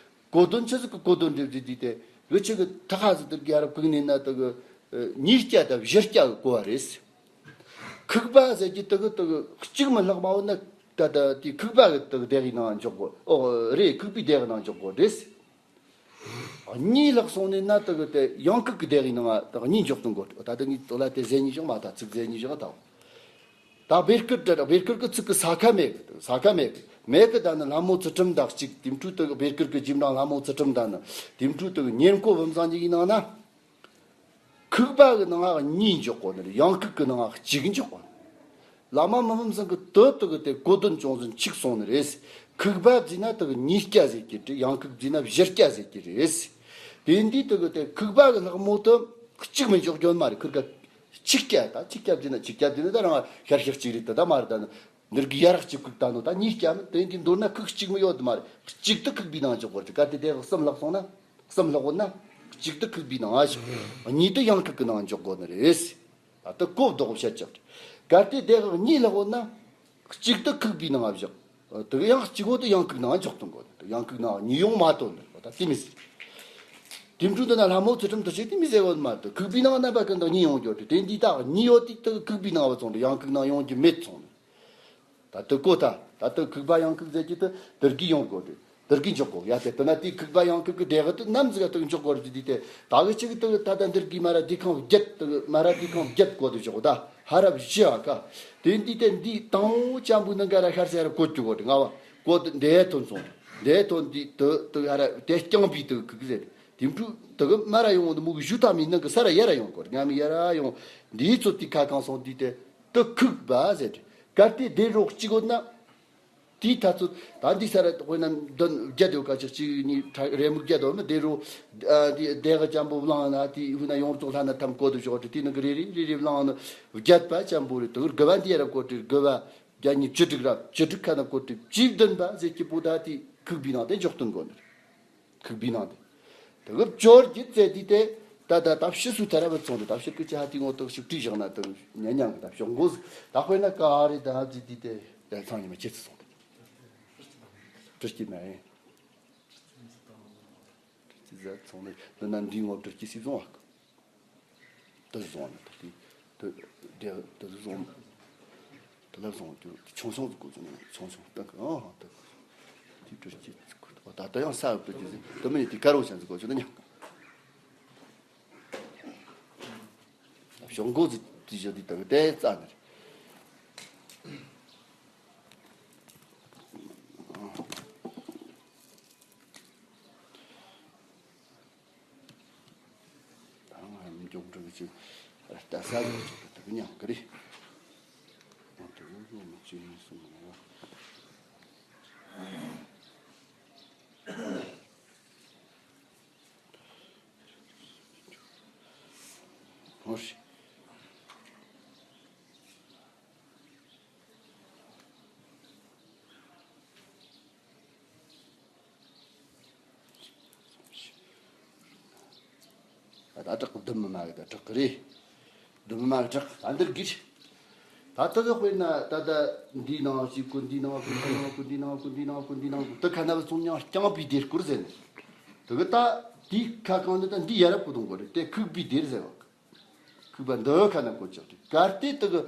གོ་དོན་ཆི་ཟིག་གི་གོ་དོན་རེད་ཟེར་དུས་དེ་འུ་ཆི་གི་ཐ་ཁ་ཟིག་དུ་རྒྱལ་རབས་ཁུག་ནས་ན་དག་གཉིས་བརྒྱ་དང་བཞི་བརྒྱ་གི་གོ་བ་རེད། ཁུག་པ་ཟེར་གྱི་དུ་གི་དུ་གཅིག་མི་ལྷག་མ་བོ་ན་ད་ད་དེ་ཁུག་པ་གི་དུ་དག་གི་ནང་འཇོག་གོ། ཨོ་རེད། ཁུག་པའི་དག་གི་ནང་འཇོག་གོ་རེད། གཉིས་ལྷག་སོང་ནས་ན་དག་དེ་ཡང་ཁུག་གི་དག་ཡིན་ནང་ད་གཉིས་འཇོག་ཏུ་འགོ། ད་དེ་ངས་དོ་ལ་དེ་ཟེར་ཉིན་བཞག་མ་ད་ཚིག་ཟེར་ཉིན་བཞག་ད། ད་བེར་ཀིར་དེ་བེར་ཀིར་གི་ཚིག་གི་ས་ཁ་མེད་གི། ས་ཁ་མེད་གི། མེད་གི། ད་ནི་ལྷ་མོ་ཚུལ་ཁྲིམས་དག་གཅིག་དེ་འཕྲུལ་དུ་བེར་ཀིར་གི་རྗེས་འབྲང་ལྷ་མོ་ཚུལ་ཁྲིམས་ད་ནི་དེ་འཕྲུལ་དུ་ཉེར་མཁོ་ཕམ་ཚང་གི་ཡིན་ནང་ན། ཁུག་པ་གི་ནང་ང་གཉིས་འཇོག་གོ་ནི་རེད། ཡང་ཁུག་གི་ནང་ང་གཅིག་འཇོག་གོ་ནི། བླ་མ་མི་ཕམ་ཚང་གི་དོད་དུ་གི་དེ་གོ་དོན་ཅུང་ཟད་འཆུག་སོང་ནི་རེད། ཁུག་པ་བརྫིས་ན་དུ་གི་ཉིས་བརྒྱ་ཟེར་གྱི་རེད། ཡང་ཁུག་བརྫིས་ན་བཞི་བརྒྱ་ཟེར་གྱི་རེད། དེ་འདི་དུ་གི་དེ་ཁུག་པ་གི་ལྷག་མོ་དུ་གཅིག་མི་འཇོག་རྒྱུ་མ་རེད། ཁུར་ག་ཆིག་བརྒྱ་ད་ཆིག་བརྒྱ་བརྫིས་ན་ཆིག་བརྒྱ་བརྫིས་ན་ད་རང་ཤར་ཤར་གཅིག་རེད། དུ་ད་མ་རེད། ད་ནི་འདིར་གི་ཡ་རག་གཅིག་ཁུག་ད་ནོ་ད་ཉིས་བརྒྱ་མིན། དེ་འདི་མདོར་ན་ཁུག་གཅིག་མི་ཡོད་མ་རེད། གཅིག་དུ་ཁུག་པའི་ནང་འཇོག་གོ་རེད། ག་དེ་དེ་གསུམ་ལྷག་སོང་ན་གསུམ་ལྷག་འོ་ན། གཅིག་ཏུ་ཁུག་པའི་ནང་ང་བཞག་གཉིས་དུ་ཡང་ཁུག་གི་ནང་འཇོག་དགོས་ནི་རེད། ད་ལྟ་གོ་བདག་བཤད་ཀྱང་། གལ་ཏེ་དེ་གཉིས་ལྷག་ཡོད་ན། གཅིག་ཏུ་ཁུག་པའི་ནང་བཞག་དེ་ཡང་གཅིག་པོ་དེ་ཡང་ཁུག་ནང་འཇོག་ཐུབ་དགོས་ནི། ཡང་ཁུག་ནང་གཉིས་ཡོང་མ་ཐུབ་ནི་ད་དེ་མི་སྲིད། དེ་འཕྲོ་འདི་ན་ལྷ་མོ་ཚུལ་ཁྲིམས་འདི་བྱེད་དེ་མི་ཟེར་བ་མ་གཏོགས་ཁུག་པའི་ནང་རྣམ་པ་ཀུན་ཏུ་གཉིས་ཡོང་རྒྱུ་རེད། དེ་འདི་དག་གཉིས་ཡོད་དེ་དག་ཁུག་པའི་ནང་བ་ཚོང་དུ་ཡང་ཁུག་ནང་ཡོང་རྒྱུ་མེད་ཚོང་ནི། ད་ལྟ་གོ་ད། ད་ལྟ་ཁུག་པ་ཡང་ཁུག་ཟེར་གྱི་དེ་དེར་གི་ཡོང་དགོས་རེད། དེར་གི་འཇོག་དགོས་ཡ། དེ་ལྟ་ན་དེ་ཁུག་པ་ཡང་ཁུག་གི་དེ་གི་དེ་ནམ་ཟིག་ག་དེ་འཇོག་དགོས་རེད། དེ་དེ་ད་གི་ཅིག་དེ་ད་ད་འདིར་གི་མ་ར་དེ་ཁང་བརྒྱད། དེ་མ་ར་དེ་ཁང་བརྒྱད་གོ་དེ་འཇོག་ད་ཧ་རབ་ཞི་ཨ་ཀ། དེ་འདི་དེ་འདི་དང་པོ་ཅམ་བུ་ནང་ག་ར་ཤར་ཟེར་གོ་རྒྱུ་གོ་དེ་ང་བ་གོ་དེ་འདས་ཐོན་སོང་། འདས་ཐོན་འདི་དེ་དེ་ཧ་ར་དེ་རྐྱང་པའི་དེ་ཁུག་ཟེར། དེ་འཕྲུ་དེ་གི་མ་ར་ཡོང་དེ་མུ་གི་ཞུ་ཐ་མི་ནང་གི་ས་ར་ཡ་ར་ཡོང་གོ་རེད། ང་མི་ཡ་ར་ཡོང་། འདིའི་ཚོ་དེ་ཁ་གང་སོང་འདི་དེ། དུ་ཁུག་པ་ཟེར། གལ་ཏེ་དེ་རོགས་གཅིག་ཡོད་ན། དེའི་ཐ་ཚོད་ད་འདི་ས་ར་དཔེར་ན་འདོན་བརྒྱད་ཡོད་ཀ་ཅིག་གཅིག་གཉིས་ཁྲ་རེ་མུག་བརྒྱད་ཡོད་ན་དེ་རོགས། ཨ་དེ་དེ་ག་ཅམ་པོ་བླངས་ན་དེ་ཧུ་ན་ཡོངས་རྫོགས་ལྷ་ན་ཐམ་གོ་དུ་ཞོག་དེ་ནང་གི་རེ་རེ་རེ་རེ་བླངས་ན་བརྒྱད་པ་ཅམ་པོ་རེད། དེ་དགུ་བ་འདི་ཡ་ར་གོ་དྲི་དགུ་བ་བརྒྱད་གཉིས་བཅུ་དྲུག་ར་བཅུ་དྲུག་ཁ་ན་གོ་དྲི་བཅུ་བདུན་པ་ཟེར་གྱི་པོ་ད་དེ་ཁུག་པའི་ནང་དེ་འཇོག་སྟོན་དགོས་ནི་རེད། ཁུག་པའི་ནང་དེ། དེ་གི་སྦྱོར་གྱི་རྩལ་དེ་དེ། ད་ད་ད་ཕྱི་སུ་ཐ་ར་བ་ཚོང་དུ་ད་ཕྱིར་ཀི་ཅི་ཧ་ཏི་ངོ་ཏོག་ཞིག་བྲིས་བཞག་ན་དང་ཉན་ཉན་གི་ད་ཕྱོགས་མགོ་ཟིག་ད་དཔེར་ན་ཀ་ཧ་རེ་ད་ཧ་ཛི་དེ་དེ་ཡ་ཚང་ཉི་མ་ཁྱེད་ཚོ་སོང་དེ། བྲིས་ཀྱི་མ་ཡིན། བྲིས་ཀྱི་ཟ་ཚོང་ནི་འདི་ན་འདི་ངོ་བྲིས་ཀྱི་སྲིད་བཟུང་བ། དུ་བཟུང་ནས་དུ་དུ་དུ་བཟུང་། དུ་ལ་བཟུང་རྒྱུ་ཆུང་ཆུང་ཟིག་དགོས་ཀྱི་ཆུང་ཆུང་སྟེང་གི་ཨང་དུ་དེ་དུ་ཅི་ད་ལྟ་ཡང་ས་འུབ་དུ་ཅི་ཟིག་དུ་མི་དེ་དཀར་བོ་ཅན་ཟིག་དགོས་ཀྱི་ན་ཉག་ཞོག་མགོ་ཟིག་དེ་བཞག་དེ་དང་དེ་རྩ་ནས། ད་ང་མི་འཇོག་འགྲོ་གི་ཅིག་ལྟ་ས་ལ་ཅིག་ད་གི་ཉག་གི་རེད། ང་དེ་ངོ་མ་ཅི་ཡིན་གསུང་མ་རེད། ཧོ་ཤི། ད་ད་དྲག་གི་བདུན་མི་མ་གི་ད་དྲག་གི་རེད། བདུན་མི་མ་གི་དྲག་ད་འདིར་གིར། ད་ལྟ་གི་དཔེར་ན་ད་ལྟ་འདིའི་ནང་ཞིག་གོ་འདིའི་ནང་གོ་འདིའི་ནང་གོ་འདིའི་ནང་གོ་འདིའི་ནང་གོ་འདིའི་ནང་གོ་ད་ཁ་ན་བ་ཚོང་ཉང་རྐྱང་པའི་སྡེ་སྐོར་ཟེར་ནས། དེ་གི་ད་དེའི་ཁ་གང་ནི་ད་འདི་ཡ་རབས་གོ་དང་གོ་རེད་དེ་ཁུག་པའི་སྡེར་ཟེར་བ། ཁུག་པ་འདི་ཁ་ན་གོ་ཅག་དེ་གར་དེ་དེ་གི་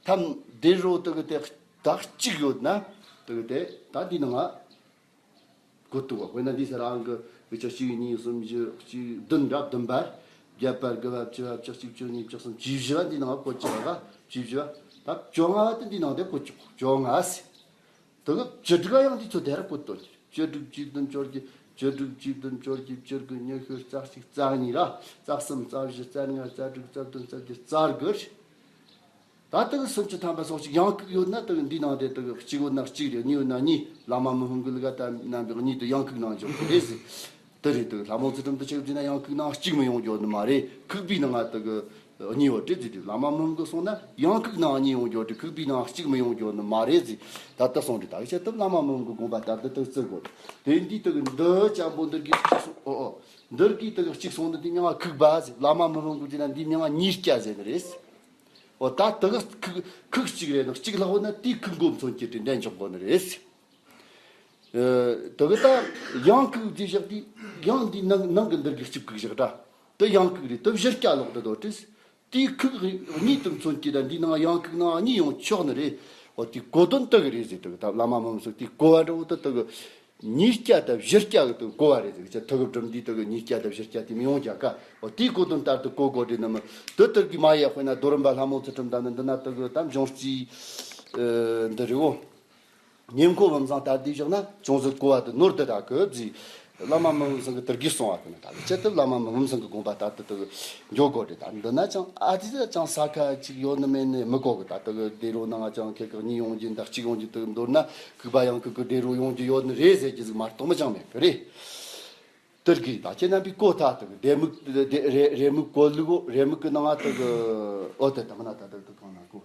ཐམ་སྡེ་རོ་དེ་གི་དེ་ད་གཅིག་ཡོད་ན་དེ་གི་དེ་ད་འདི་ནང་ང་གོ་ཐུབ་བ། དཔེར་ན་འདི་ས་རང་གི་བི་ཆ་གཅིག་གཉིས་གསུམ་བཞི་གཅིག་བདུན་ར་བདུན་པར་བརྒྱད་པར་དགུ་བ་བཅུ་བ་བཅུ་གཅིག་བཅུ་གཉིས་བཅུ་གསུམ་བཅུ་བཞི་བ་འདི་ནང་གོ་ཅག་ག་བཅུ་བཞི་བ་ད་བཅོ་ལྔ་བ་དེ་འདི་ནང་དེ་གོ་ཅག་བཅོ་ལྔ་ཟེར། དེ་གི་བཅུ་དྲུག་ཡང་འདི་ཚོ་དེར་བཀོད་དོ། བཅུ་དྲུག་བཅུ་བདུན་བཅོ་བརྒྱད། བཅུ་དྲུག་བཅུ་བདུན་བཅོ་བརྒྱད་བཅུ་དགུ་ཉི་ཤུ་རྩ་གཅིག་རྩ་གཉིས་ར་རྩ་གསུམ་རྩ་བཞི་རྩ་ལྔ་རྩ་དྲུག་རྩ་བདུན་རྩ་བརྒྱད་རྩ་དགུ་རེད། ད་དེ་གི་སུམ་ཅུ་ཐམ་པ་སོགས་ཅིག་ཡང་ཁུག་ཡོད་ན་དེ་གི་འདི་ནང་དེ་དེ་གི་གཅིག་ཡོད་ན་གཅིག་རེད། གཉིས་ཡོད་ན་གཉིས། བླ་མ་མི་ཕམ་གི་ལུགས་ལྟར་རྣམ་པའི་གཉིས་དེ་ཡང་ཁུག་ནང་འཇོག་གི་རེད་ཟེར། དེ་རེད། དེ་ལྷ་མོ་ཚུལ་ཁྲིམས་དུ་ཆེ་བགྱིས་ན་ཡང་ཁུག་ནང་གཅིག་མི་ཡོང་རྒྱུ་ནི་མ་རེད། ཁུག་པའི་ནང་ང་དེ་གི་གཉིས་ཡོད་དེ་ཟེར་དུས་བླ་མ་མི་ཕམ་གི་གསུང་ན་ཡང་ཁུག་ནང་གཉིས་ཡོང་རྒྱུ་དེ་ཁུག་པའི་ནང་གཅིག་མི་ཡོང་རྒྱུ་ནི་མ་རེད་ཟེར། ད་ལྟ་གསུང་དུས་ད་གི་ཆེད་དུ་བླ་མ་མི་ཕམ་གི་དགོངས་པ་ལྟར་དུ་དེ་བརྩི་དགོས། དེ་འདི་དེ་གི་འདི་ཅམ་པོ་འདི་གི་གཅིག་གསུང་ཨོ་ཨོ་འདིར་གི་དེ་གི་གཅིག་གསུང་ནི་དེ་མྱིང་ང་ཁུག་པ་ཟེར། བླ་མ་མི་ཕམ་གི་ཟེར་ན་འདི་མྱིང་ང་ཉིས་སྐྱ་ཟེར་ནི་རེད། ཨོ་ད་དེ་གི་ཁུག་ཁུག་གཅིག་རེད་ན་གཅིག་ལྷག་ཡོད་ན་དེའི་ཁུག་མགོ་མཚོན་གྱི་དེ་འདྲ་འཇོག་དགོས་ནི་རེད། ཨ། དེ་གི་ད་ཡང་ཁུག་དེ་བཞག་དུས་ཡང་འདི་ནང་ནང་གི་འདིར་གི་གཅིག་ཁུག་བཞག་ད། དེ་ཡང་ཁུག་རེད། དེ་བཞི་སྐྱ་ལོག་དེ་དོ་དྲིས། དེའི་ཁུག་གཉིས་དུ་མཚོན་གྱི་ད་འདི་ནང་ཡང་ཁུག་ནང་གཉིས་ཡོང་ཆོག་ནི་རེད། འོ་དེ་གོ་དོན་དེ་གི་རེད་ཟེར། དེ་གི་ད་བླ་མ་མི་ཕམ་སོགས་དེ་གོ་བ་འདྲ་བོ་དེ་དེ་གི་ཉིས་སྐྱ་དང་བཞི་སྐྱ་གི་དེ་གོ་བ་རེད་ཟེར། ཅི་ཐུ་གི་སྒྲུབ་འདི་དེ་གི་ཉིས་སྐྱ་དང་བཞི་སྐྱ་དེ་མི་ཡོང་རྒྱ་ག་འོ་དེའི་གོ་དོན་ལྟར་དུ་གོ་དགོས་རེད་ནི་མི་དེ་དེ་གི་མ་ཡ་དཔེར་ན་རྡོ་རིན་པ་ལྷ་མོ་ཚུལ་ཁྲིམས་དང་ནི་འདི་ན་དེ་གི་ད་འབྱུང་རྩིས་འདི་རེད་འོ། ཉེ་འཁོར་བུམ་བཟང་ལྟར་བསྡུས་བཞག་ན་ཅུང་ཟད་གོ་བ་དེ་ནོར་དེ་དག་གི་བརྫིས། བླ་མ་མི་ཕམ་ཚང་གི་དེར་གིས་གསུང་བ་དེ་ནི་ད་ལྟ་ཆེད་དུ་བླ་མ་མི་ཕམ་ཚང་གི་དགོངས་པ་ལྟར་དུ་དེ་འཇོག་དགོས་རེད། ད་འདི་ན་ཅང་ཨ་ཙི་ཙི་ཅང་ས་ཁ་ཅིག་ཡོད་ནི་མེད་ནི་མི་གོ་གི། ད་ལྟ་གི་སྡེ་རོ་ནང་ང་ཅང་ཁེ་ཁག་གཉིས་ཡོང་རྒྱུ་འདི་གཅིག་ཡོང་རྒྱུ་དེ་མདོར་ན་ཁུག་པ་ཡང་ཁུག་གི་སྡེ་རོ་ཡོང་རྒྱུ་ཡོད་ནི་རེད་ཟེར་རྒྱུ་ཟིག་མ་གཏོགས་མི་ཅང་མེད་གི་རེད། དེར་གི་ད་ཁྱེད་རྣམ་པས་གོ་ཐག་དེ་གི་རེ་མིག་རེ་རེ་མིག་གོ་ལུགས་རེ་མིག་གི་ནང་ང་དེ་གི་ཨོ་དེ་དང་ན་ད་དེ་དེ་གང་ན་གོ་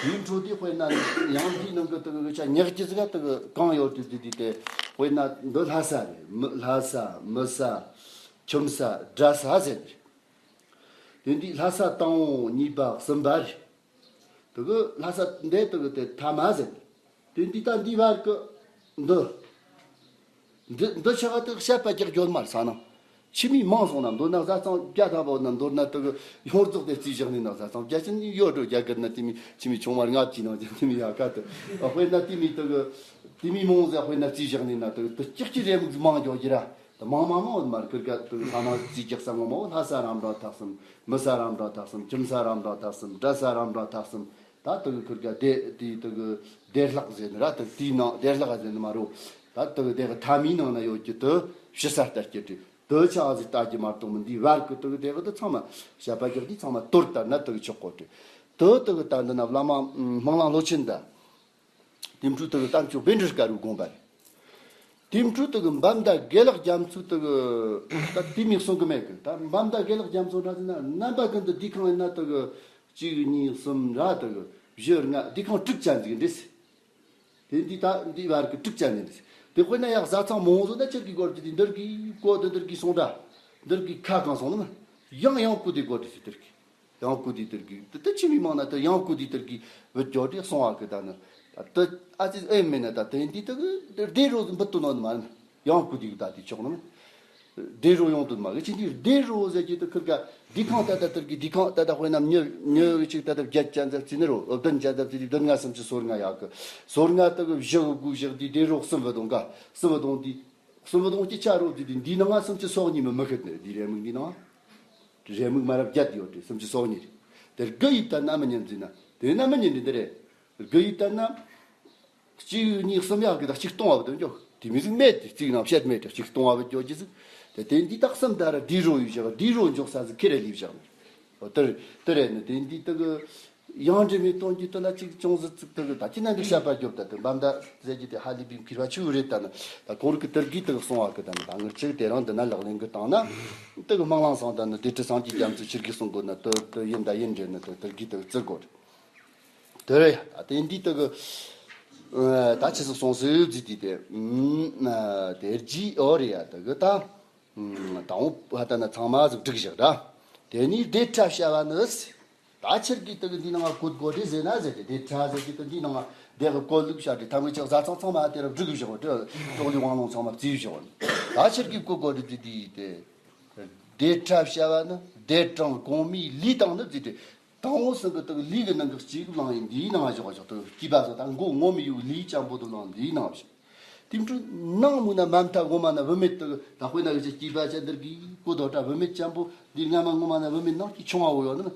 ཡིན་འཕྲོ་དེ་དཔེར་ན་ཡང་དེའི་ནང་གི་དེ་གི་ཆ་ཉག་གི་ཟིག་དེ་གི་གང་ཡོད་དེ་དེ་དེ་དཔེར་ན་འདི་ལྷ་ས་རེད། མི་ལྷ་ས་མི་ས་ ཁྱིམ་ས་དགྲ་ས་ཟེར་ནི་རེད། དེ་འདི་ལྷ་ས་དང་པོ་གཉིས་པ་གསུམ་པ་རེད། དེ་གི་ལྷ་ས་འདི་དེ་གི་དེ་ཐ་མ་ཟེར་ནི་རེད། དེ་འདི་ད་འདི་བར་གི་འདི། འདི་འདི་ཆ་ག་དེ་བཤད་པ་རྒྱག་རྒྱུ་མ་རེད་ས་ན། ཆི་མི་མང་སོང་ན་མདོར་ན་བཟའ་ཚང་བརྒྱ་ཐམ་པ་ན་མདོར་ན་དེ་གི་ཡོངས་རྫོགས་དེ་རྩིས་བཞག་ནས་ན་བཟའ་ཚང་བརྒྱ་ཆ་ནི་ཡོད་འགྲོ། རྒྱ་གར་ན་དེ་མི་ཆི་མི་ཆུང་མར་ལྔ་བཅུ་ན་དེ་མི་ཡག་ག་དེ་དཔེར་ན་དེ་མི་དེ་གི་དེ་མི་མང་ཟེར་དཔེར་ན་རྩིས་བཞག་ནས་ན་དེ་གི་དེ་གཅིག་གི་རེ་མིག་མང་རྒྱག་གི་ར། དེ་མང་མང་མང་མར་ཁིར་ག་དེ་གི་ས་ན་རྩིས་རྒྱག་ས་ངོ་མ་ལྷ་ས་རམ་འདྲ་ཐག་གསུམ། མི་ས་རམ་འདྲ་ཐག་གསུམ། ཁྱིམ་ས་རམ་འདྲ་ཐག་གསུམ། དགྲ་ས་རམ་འདྲ་ཐག་གསུམ། ད་དེ་གི་ཁིར་ག་དེ་དེ་དེ་གི་བདེ་ལྷག་ཟེར་ནི་ར། དེ་དེའི་ནང་བདེ་ལྷག་ཟེར་ནི་མ་རོ། ད་དེ་གི་དེ་གི་ཐ་མའི་ནང་ན་ཡོད་རྒྱུ་དེ་ཕྱི་ས་ལྟ་རྒྱུ་དེ་དེ་ཆ་ཟིག་ལྟ་རྒྱུ་མ་གཏོགས་མི་འདི་བར་གི་དེ་གི་དེ་གི་དེ་ཚང་མ་བཤད་པ་རྒྱག་དུས་ཚང་མ་དོར་ལྟར་ན་དེ་གི་ཆོག་གོ་དེ། དེ་དེ་གི་ད་འདི་ན་བླ་མ་སྨོན་ལམ་ལོ་ཆེན་ད། དེ་འཕྲོ་དེ་གི་གཏམ་ཆོས་བཻ་ཌཱུརྱ་ཀ་རུ་དགོངས་པ་རེད། དེ་འཕྲོ་དེ་གི་འབའ་མདའ་དགེ་ལེགས་རྒྱ་མཚོ་དེ་གི་ད་དེ་མིག་གསུང་གི་མེད་གི། ད་འབའ་མདའ་དགེ་ལེགས་རྒྱ་མཚོ་འདྲ་ཟེར་ན་རྣམ་པ་ཀུན་ཏུ་དེའི་ཁང་ཡིན་ན་དེ་གི་གཅིག་གཉིས་གསུམ་ར་དེ་གི་བཞི་ལྔ་དེའི་ཁང་དྲུག་ཅན་ཟིག་འདྲེས། དེ་འདི་ད་འདི་བར་གི་དྲུག་ཅན་ཟིག་འདྲེས། དེ་དཔེར་ན་ཡག་བཟའ་ཚང་མང་བོ་ཟོ་ན་ཁྱེད་ཀྱི་སྐོར་གྱི་དེ་འདིར་གི་གོ་དེ་འདིར་གི་སོང་འདྲ། འདིར་གི་ཁ་གང་སོང་ནམ། ཡང་ཡང་ཀུ་དེ་གོ་དེ་ཟིག་འདིར་གི། ཡང་ཀུ་དེ་དེར་གི་དེ་དེ་ཆི་མི་མང་ན་དེ་ཡང་ཀུ་དེ་དེར་གི་བུད་འགྱོ་དེ་སོང་བ་གི་ད་ནི། དེ་ཨ་ཙི་ཨེ་མེད་ན་ད་དེ་འདི་དེ་གི་བདེ་རོ་འབུད་དུ་ནོ་ནི་མ་ནི། ཡང་ཀུ་དེ་གི་ད་དེ་ཆོག་ནི་མ། བདེ་རོ་ཡོང་དུ་མ་གི་ཆི་འདི་བདེ་རོ་ཟེར་གི་དེ་ཁིར་ག་འདི་ཁང་ད་ད་དེར་གི་འདི་ཁང་ད་ད་དཔེར་ན་མྱི་མྱི་གི་ཅིག་ད་ད་བརྒྱད་ཅན་ཟེར་ཙི་ནི་རོ་བདུན་ཅན་ཟེར་ཙི་འདི་བདུན་ལྔ་སུམ་ཅུ་སོ་ལྔ་ཡག་གི། སོ་ལྔ་དེ་གི་བཞི་གི་དགུ་བཞག་འདི་བདེ་རོ་གསུམ་བུད་དོང་ག་གསུམ་བུད་དོང་འདི། གསུམ་བུ་དང་གཅིག་ཆ་རོགས་དེ་དེ་འདི་ནང་ང་སུམ་ཅུ་སོ་གཉིས་མི་མི་ཤེས་ནས་འདི་རེ་མིག་འདི་ནང་། རེ་མིག་མ་རབས་བརྒྱད་ཡོད་དེ་སུམ་ཅུ་སོ་གཉིས་རེད། དེར་དགུ་ཡིས་བལྟས་ན་མི་ཉན་ཟིན་ན་དེ་ན་མི་ཉན་འདི་འདི་རེད། དགུ་ཡིས་བལྟས་ན། གཅིག་གཉིས་གསུམ་ཡག་གི་ད་གཅིག་སྟོང་བ་བུད་འགྱོ། དེ་མི་ཟིག་མེད་དེ་གཅིག་ནང་བཤད་མེད་དེ་གཅིག་སྟོང་བ་བུད་འགྱོ་གི་ཟིག་དེ་དེ་འདི་དག་གསུམ་ད་ར་འདི་རོ་ཡོད་བཞག་འདི་རོ་འཇོག་ས་ཟིག་ཁེ་རེ་ལི་བཞག་ནས། དེར་དེ་རེད་ནི་དེ་འདི་དག་གི་ཡང་འདྲེ་མི་གཏོང་རྒྱུ་དེ་ལ་གཅིག་ཅུང་ཟད་ཙིག་དེ་གི་ད་ཅི་ན་འདི་བཤད་པ་རྒྱོབ་ད་དེ་འབའ་མདའ་ཟེར་རྒྱུ་དེ་ཧ་ལས་པའི་མཁས་པ་ཆུ་རེད་ད་ནི། ད་ཁོང་རིག་གི་དེར་གི་དེ་གི་གསུང་བ་གི་ད་ནི་ད་ངར་ཅིག་དེ་རང་འདི་ན་ལག་ལེན་གི་བཏང་ན་དེ་གི་སྨོན་ལམ་སང་ད་ནི་དེ་ཁྲི་སངས་རྒྱས་རྒྱ་མཚོ་ཆིར་གི་གསུང་དགོས་ན་དེ་དེ་ཡིན་ད་ཡིན་རེད་ནི་དེ་དེར་གི་དེ་གི་བཙིར་དགོས་རེད། དེ་རེད་ད་དེ་འདི་དེ་གི་ད་ཆི་ཟིག་སོང་ཟིག་ཟིག་དེ་དེ་དེར་གི་ཨོ་རེད་ཡ་དེ་གི་ད་དང་པོ་ཧ་ད་ན་ཚང་མ་ཟིག་སྒྲིག་བཞག་ད། དེ་ནི་བདེ་ཕྲ་བྱ་བ་ནི། ད་ཁྱེད་ཀྱིས་དེ་གི་འདི་ནང་བཀོད་དགོས་རེད་ཟེར་ན་ཟེར་ཏེ་དེ་ཁྲ་ཟེར་གྱི་དེ་འདི་ནང་བདེ་གི་བཀོད་ལུགས་བྱ་དེ་ཐམ་གི་ཅག་བཟའ་ཚང་ཚང་མ་དེ་རུ་བསྒྲིགས་བཞག་པ་དེ་ཏོག་ལི་དབང་ལུང་ཚང་མ་བརྩིས་བཞག་པ་ནི། ད་ཁྱེད་ཀྱིས་བཀོད་དགོས་རེད་དེ་དེ་དེ། བདེ་ཕྲ་བྱ་བ་ནི་བདེ་དྲང་གོང་མའི་ལུས་དང་ནི་བརྩིས་ཏེ། དང་པོ་སུ་གི་དེ་གི་ལུས་ཀྱི་ནང་གི་གཅིག་བླངས་ཡིན་འདིའི་ནང་བཞག་བཞག་དེ་སྐྱིད་པ་སོ་ད་མགོ་ངོ་མི་ཡུག་ལུས་ཅན་པོ་དེ་བླངས་འདིའི་ནང་བཞག་དེ་འཕྲོ་ནང་མུ་ན་མ་མཐའ་འོ་མ་ན་བུད་མེད་དེ་ད་དཔེར་ན་གི་སྐྱིད་པ་ཅན་དེར་གི་གོ་དོ་ཏྲ་བུད་མེད་ཅན་པོ་འདི་སྔ་མ་ངོ་མ་ན་བུད་མེད་ནང་གི་ཆུང་བ་བོ་ཡོད་ན།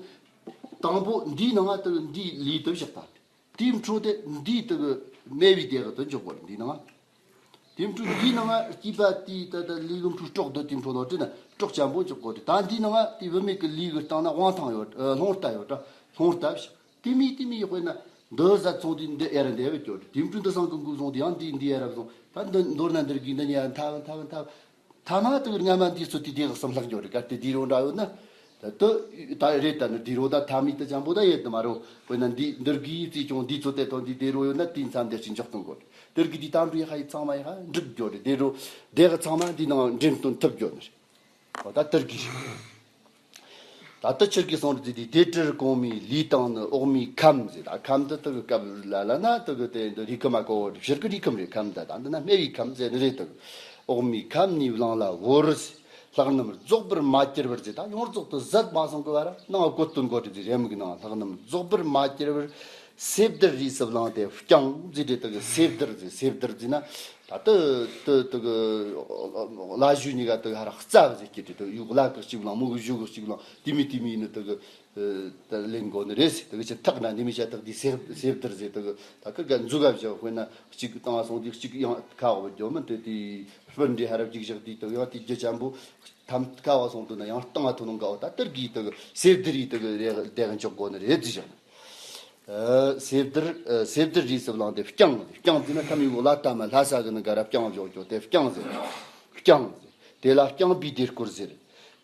དང་པོ་འདིའི་ནང་ང་དེ་འདིའི་ལུས་དེ་བཞག་པ། དེའི་འཕྲོ་དེ་འདིའི་དེ་གི་སྨེ་བའི་སྡེ་གི་དེ་འཇོག་དགོས་རེད་འདིའི་ནང་ང་། དེའི་འཕྲོ་འདིའི་ནང་ང་སྐྱིད་པ་དེའི་ད་ད་ལུས་གི་འཕྲོ་སྲོག་དེ་དེའི་འཕྲོ་ནོར་དེ་ན་སྲོག་ཅན་པོ་འཇོག་དགོས་རེད། ད་འདིའི་ནང་ང་དེ་བུད་མེད་ཀྱི་ལུས་གི་སྟེང་ན་དབང་ཐང་ཡོད་ཨ་རླུང་རྟ་ཡོད་ད་རླུང་རྟ་བཞག་དེ་མི་དེ་མི་དཔེར་ན་འདི་བཟའ་ཚང་དེ་འདི་ཨེ་ར་འདི་བས་སྐྱོ་རེད། དེའི་འཕྲོ་འདི་སང་གི་འགུག་སོང་དེ་ཡང་འདི་འདི་ཨེ་ར་བཟུང་ད་འདི་མདོར་ན་འདིར་གི་འདི་ཉལ་འཐབ་འཐབ་འཐབ། ཐ་མ་དེ་གི་སྔ་མ་འདི་ཚོ་དེ་དེ་གི་སེམས་ལྷག་འགྱོ་རེད། གལ་ཏེ་དེ་རོ་འདྲ་ཡོད་ན། ད་དེ་ད་རེད་ད་ནི་དེ་རོ་ད་ཐ་མི་དེ་ཅང་པོ་ད་ཡོད་དུ་མ་རོ། དཔེར་ན་འདི་འདིར་གི་རྩིས་ཀྱང་འདི་ཚོ་དེ་དང་འདི་དེ་རོ་ཡོད་ན་དེའི་མཚམས་དེ་ཅི་འཇོག་གཏོང་དགོས། དེར་གི་དེ་ད་འགྲུལ་ཡ་ཧ་ཡི་ཚང་མ་ཡ་ཧ་འགྲིག་འགྱོ་རེད། དེ་རོ་དེ་གི་ཚང་མ་འདི་ནང་འདྲེན་གཏོང་ཐུབ་འགྱོ་ནི་རེད། འོ་ད་དེར་གི་རེད། ད་ལྟ་ཁྱེད་ཀྱིས་གསུངས་རྒྱུ་དེ་བདེ་དྲང་གོང་མའི་ལུས་དང་ནི་འོག་མའི་ཁམས་ཟེར། ད་ཁམས་འདི་དེ་གི་སྐབས་ལ་ལ་ན་དེ་གི་དེ་འདི་རིགས་ཁམས་མ་གོ་བོ་ཕྱིར་གི་རིགས་ཁམས་རེད། ཁམས་འདི་ད་འདི་ན་སྨེ་བའི་ཁམས་ཟེར་ནི་རེད། དེ་གི་འོག་མའི་ཁམས་ནི་བླངས་ལ་བོར་ཟེར། ལྷག་རྣམས་རྫོགས་པར་མ་གྱུར་པར་ཟེར། ད་ཡོངས་རྫོགས་དེ་ཟད་མ་སོང་གི་བར་ནང་བཀོད་དོན་གོ་དྲི་ཟེར་རེ་མིག་ནང་ལྷག་རྣམས་རྫོགས་པར་མ་གྱུར་པར་སེབ་དར་རིས་སུ་བླངས་ཏེ་བརྐྱང་ཟེར། དེ་དེ་གི་སེབ་དར་ཟེར། སེབ་དར་ཟེར་ན། ད་ལྟ་དེ་དེ་གི་བླ་གཞུ་གཉིས་ཀ་དེ་གི་ཧ་ར་རྩ་བ་ཟེར་གྱི་དེ་དེ་ཡུག་བླ་གི་གཅིག་བླངས་མོ་གི་གཞུ་གི་གཅིག་བླངས་དེ་མི་དེ་མི་ནི་དེ་གི་ད་ལེན་དགོས་ནི་རེད་ཟེར། དེ་གི་ཆེ་ཐག་ན་ནི་མི་བྱ་ཐག་དེ་སེབ་སེབ་དར་ཟེར། དེ་གི་ད་ཁིར་ག་མཛུ་ག་བཞག་དཔེར་ན་གཅིག་བཏང་བ་སོང་དེ་གཅིག་ཡང་ཁ་འོག་བརྒྱབ་མི་དེ་དེ་སྤུན་འདྲེ་ཧ་ར་གཅིག་བཞག་དེ་དེ་ཡང་དེ་རྒྱུ་ཆེན་པོ་ཐམ་ཁ་བ་སོང་དུ་ན་ཡང་བཏང་བ་ཐུ་ནོ་ག་བ་ད་དེར་གི་དེ་གི་སེབ་དར་རིས་དེ་གི་རེ་དེ་གི་འཇོག་དགོས་ནི་རེད་ཟེར་བཞག་ནི། སེབ་དར་སེབ་དར་རིས་སུ་བླངས་ཏེ་བརྐྱང་། བརྐྱང་ཟེར་ན་ཁམས་ཡུག་ལ་ལྟ་མ་ལྷ་ས་གི་ནི་ག་ར་བརྐྱང་བཞག་ཀྱོ་དེ་བརྐྱང་ཟེར། བརྐྱང་ཟེར། དེ་ལ་བརྐྱང་པའི་ལྡེ་སྐོར་ཟེར།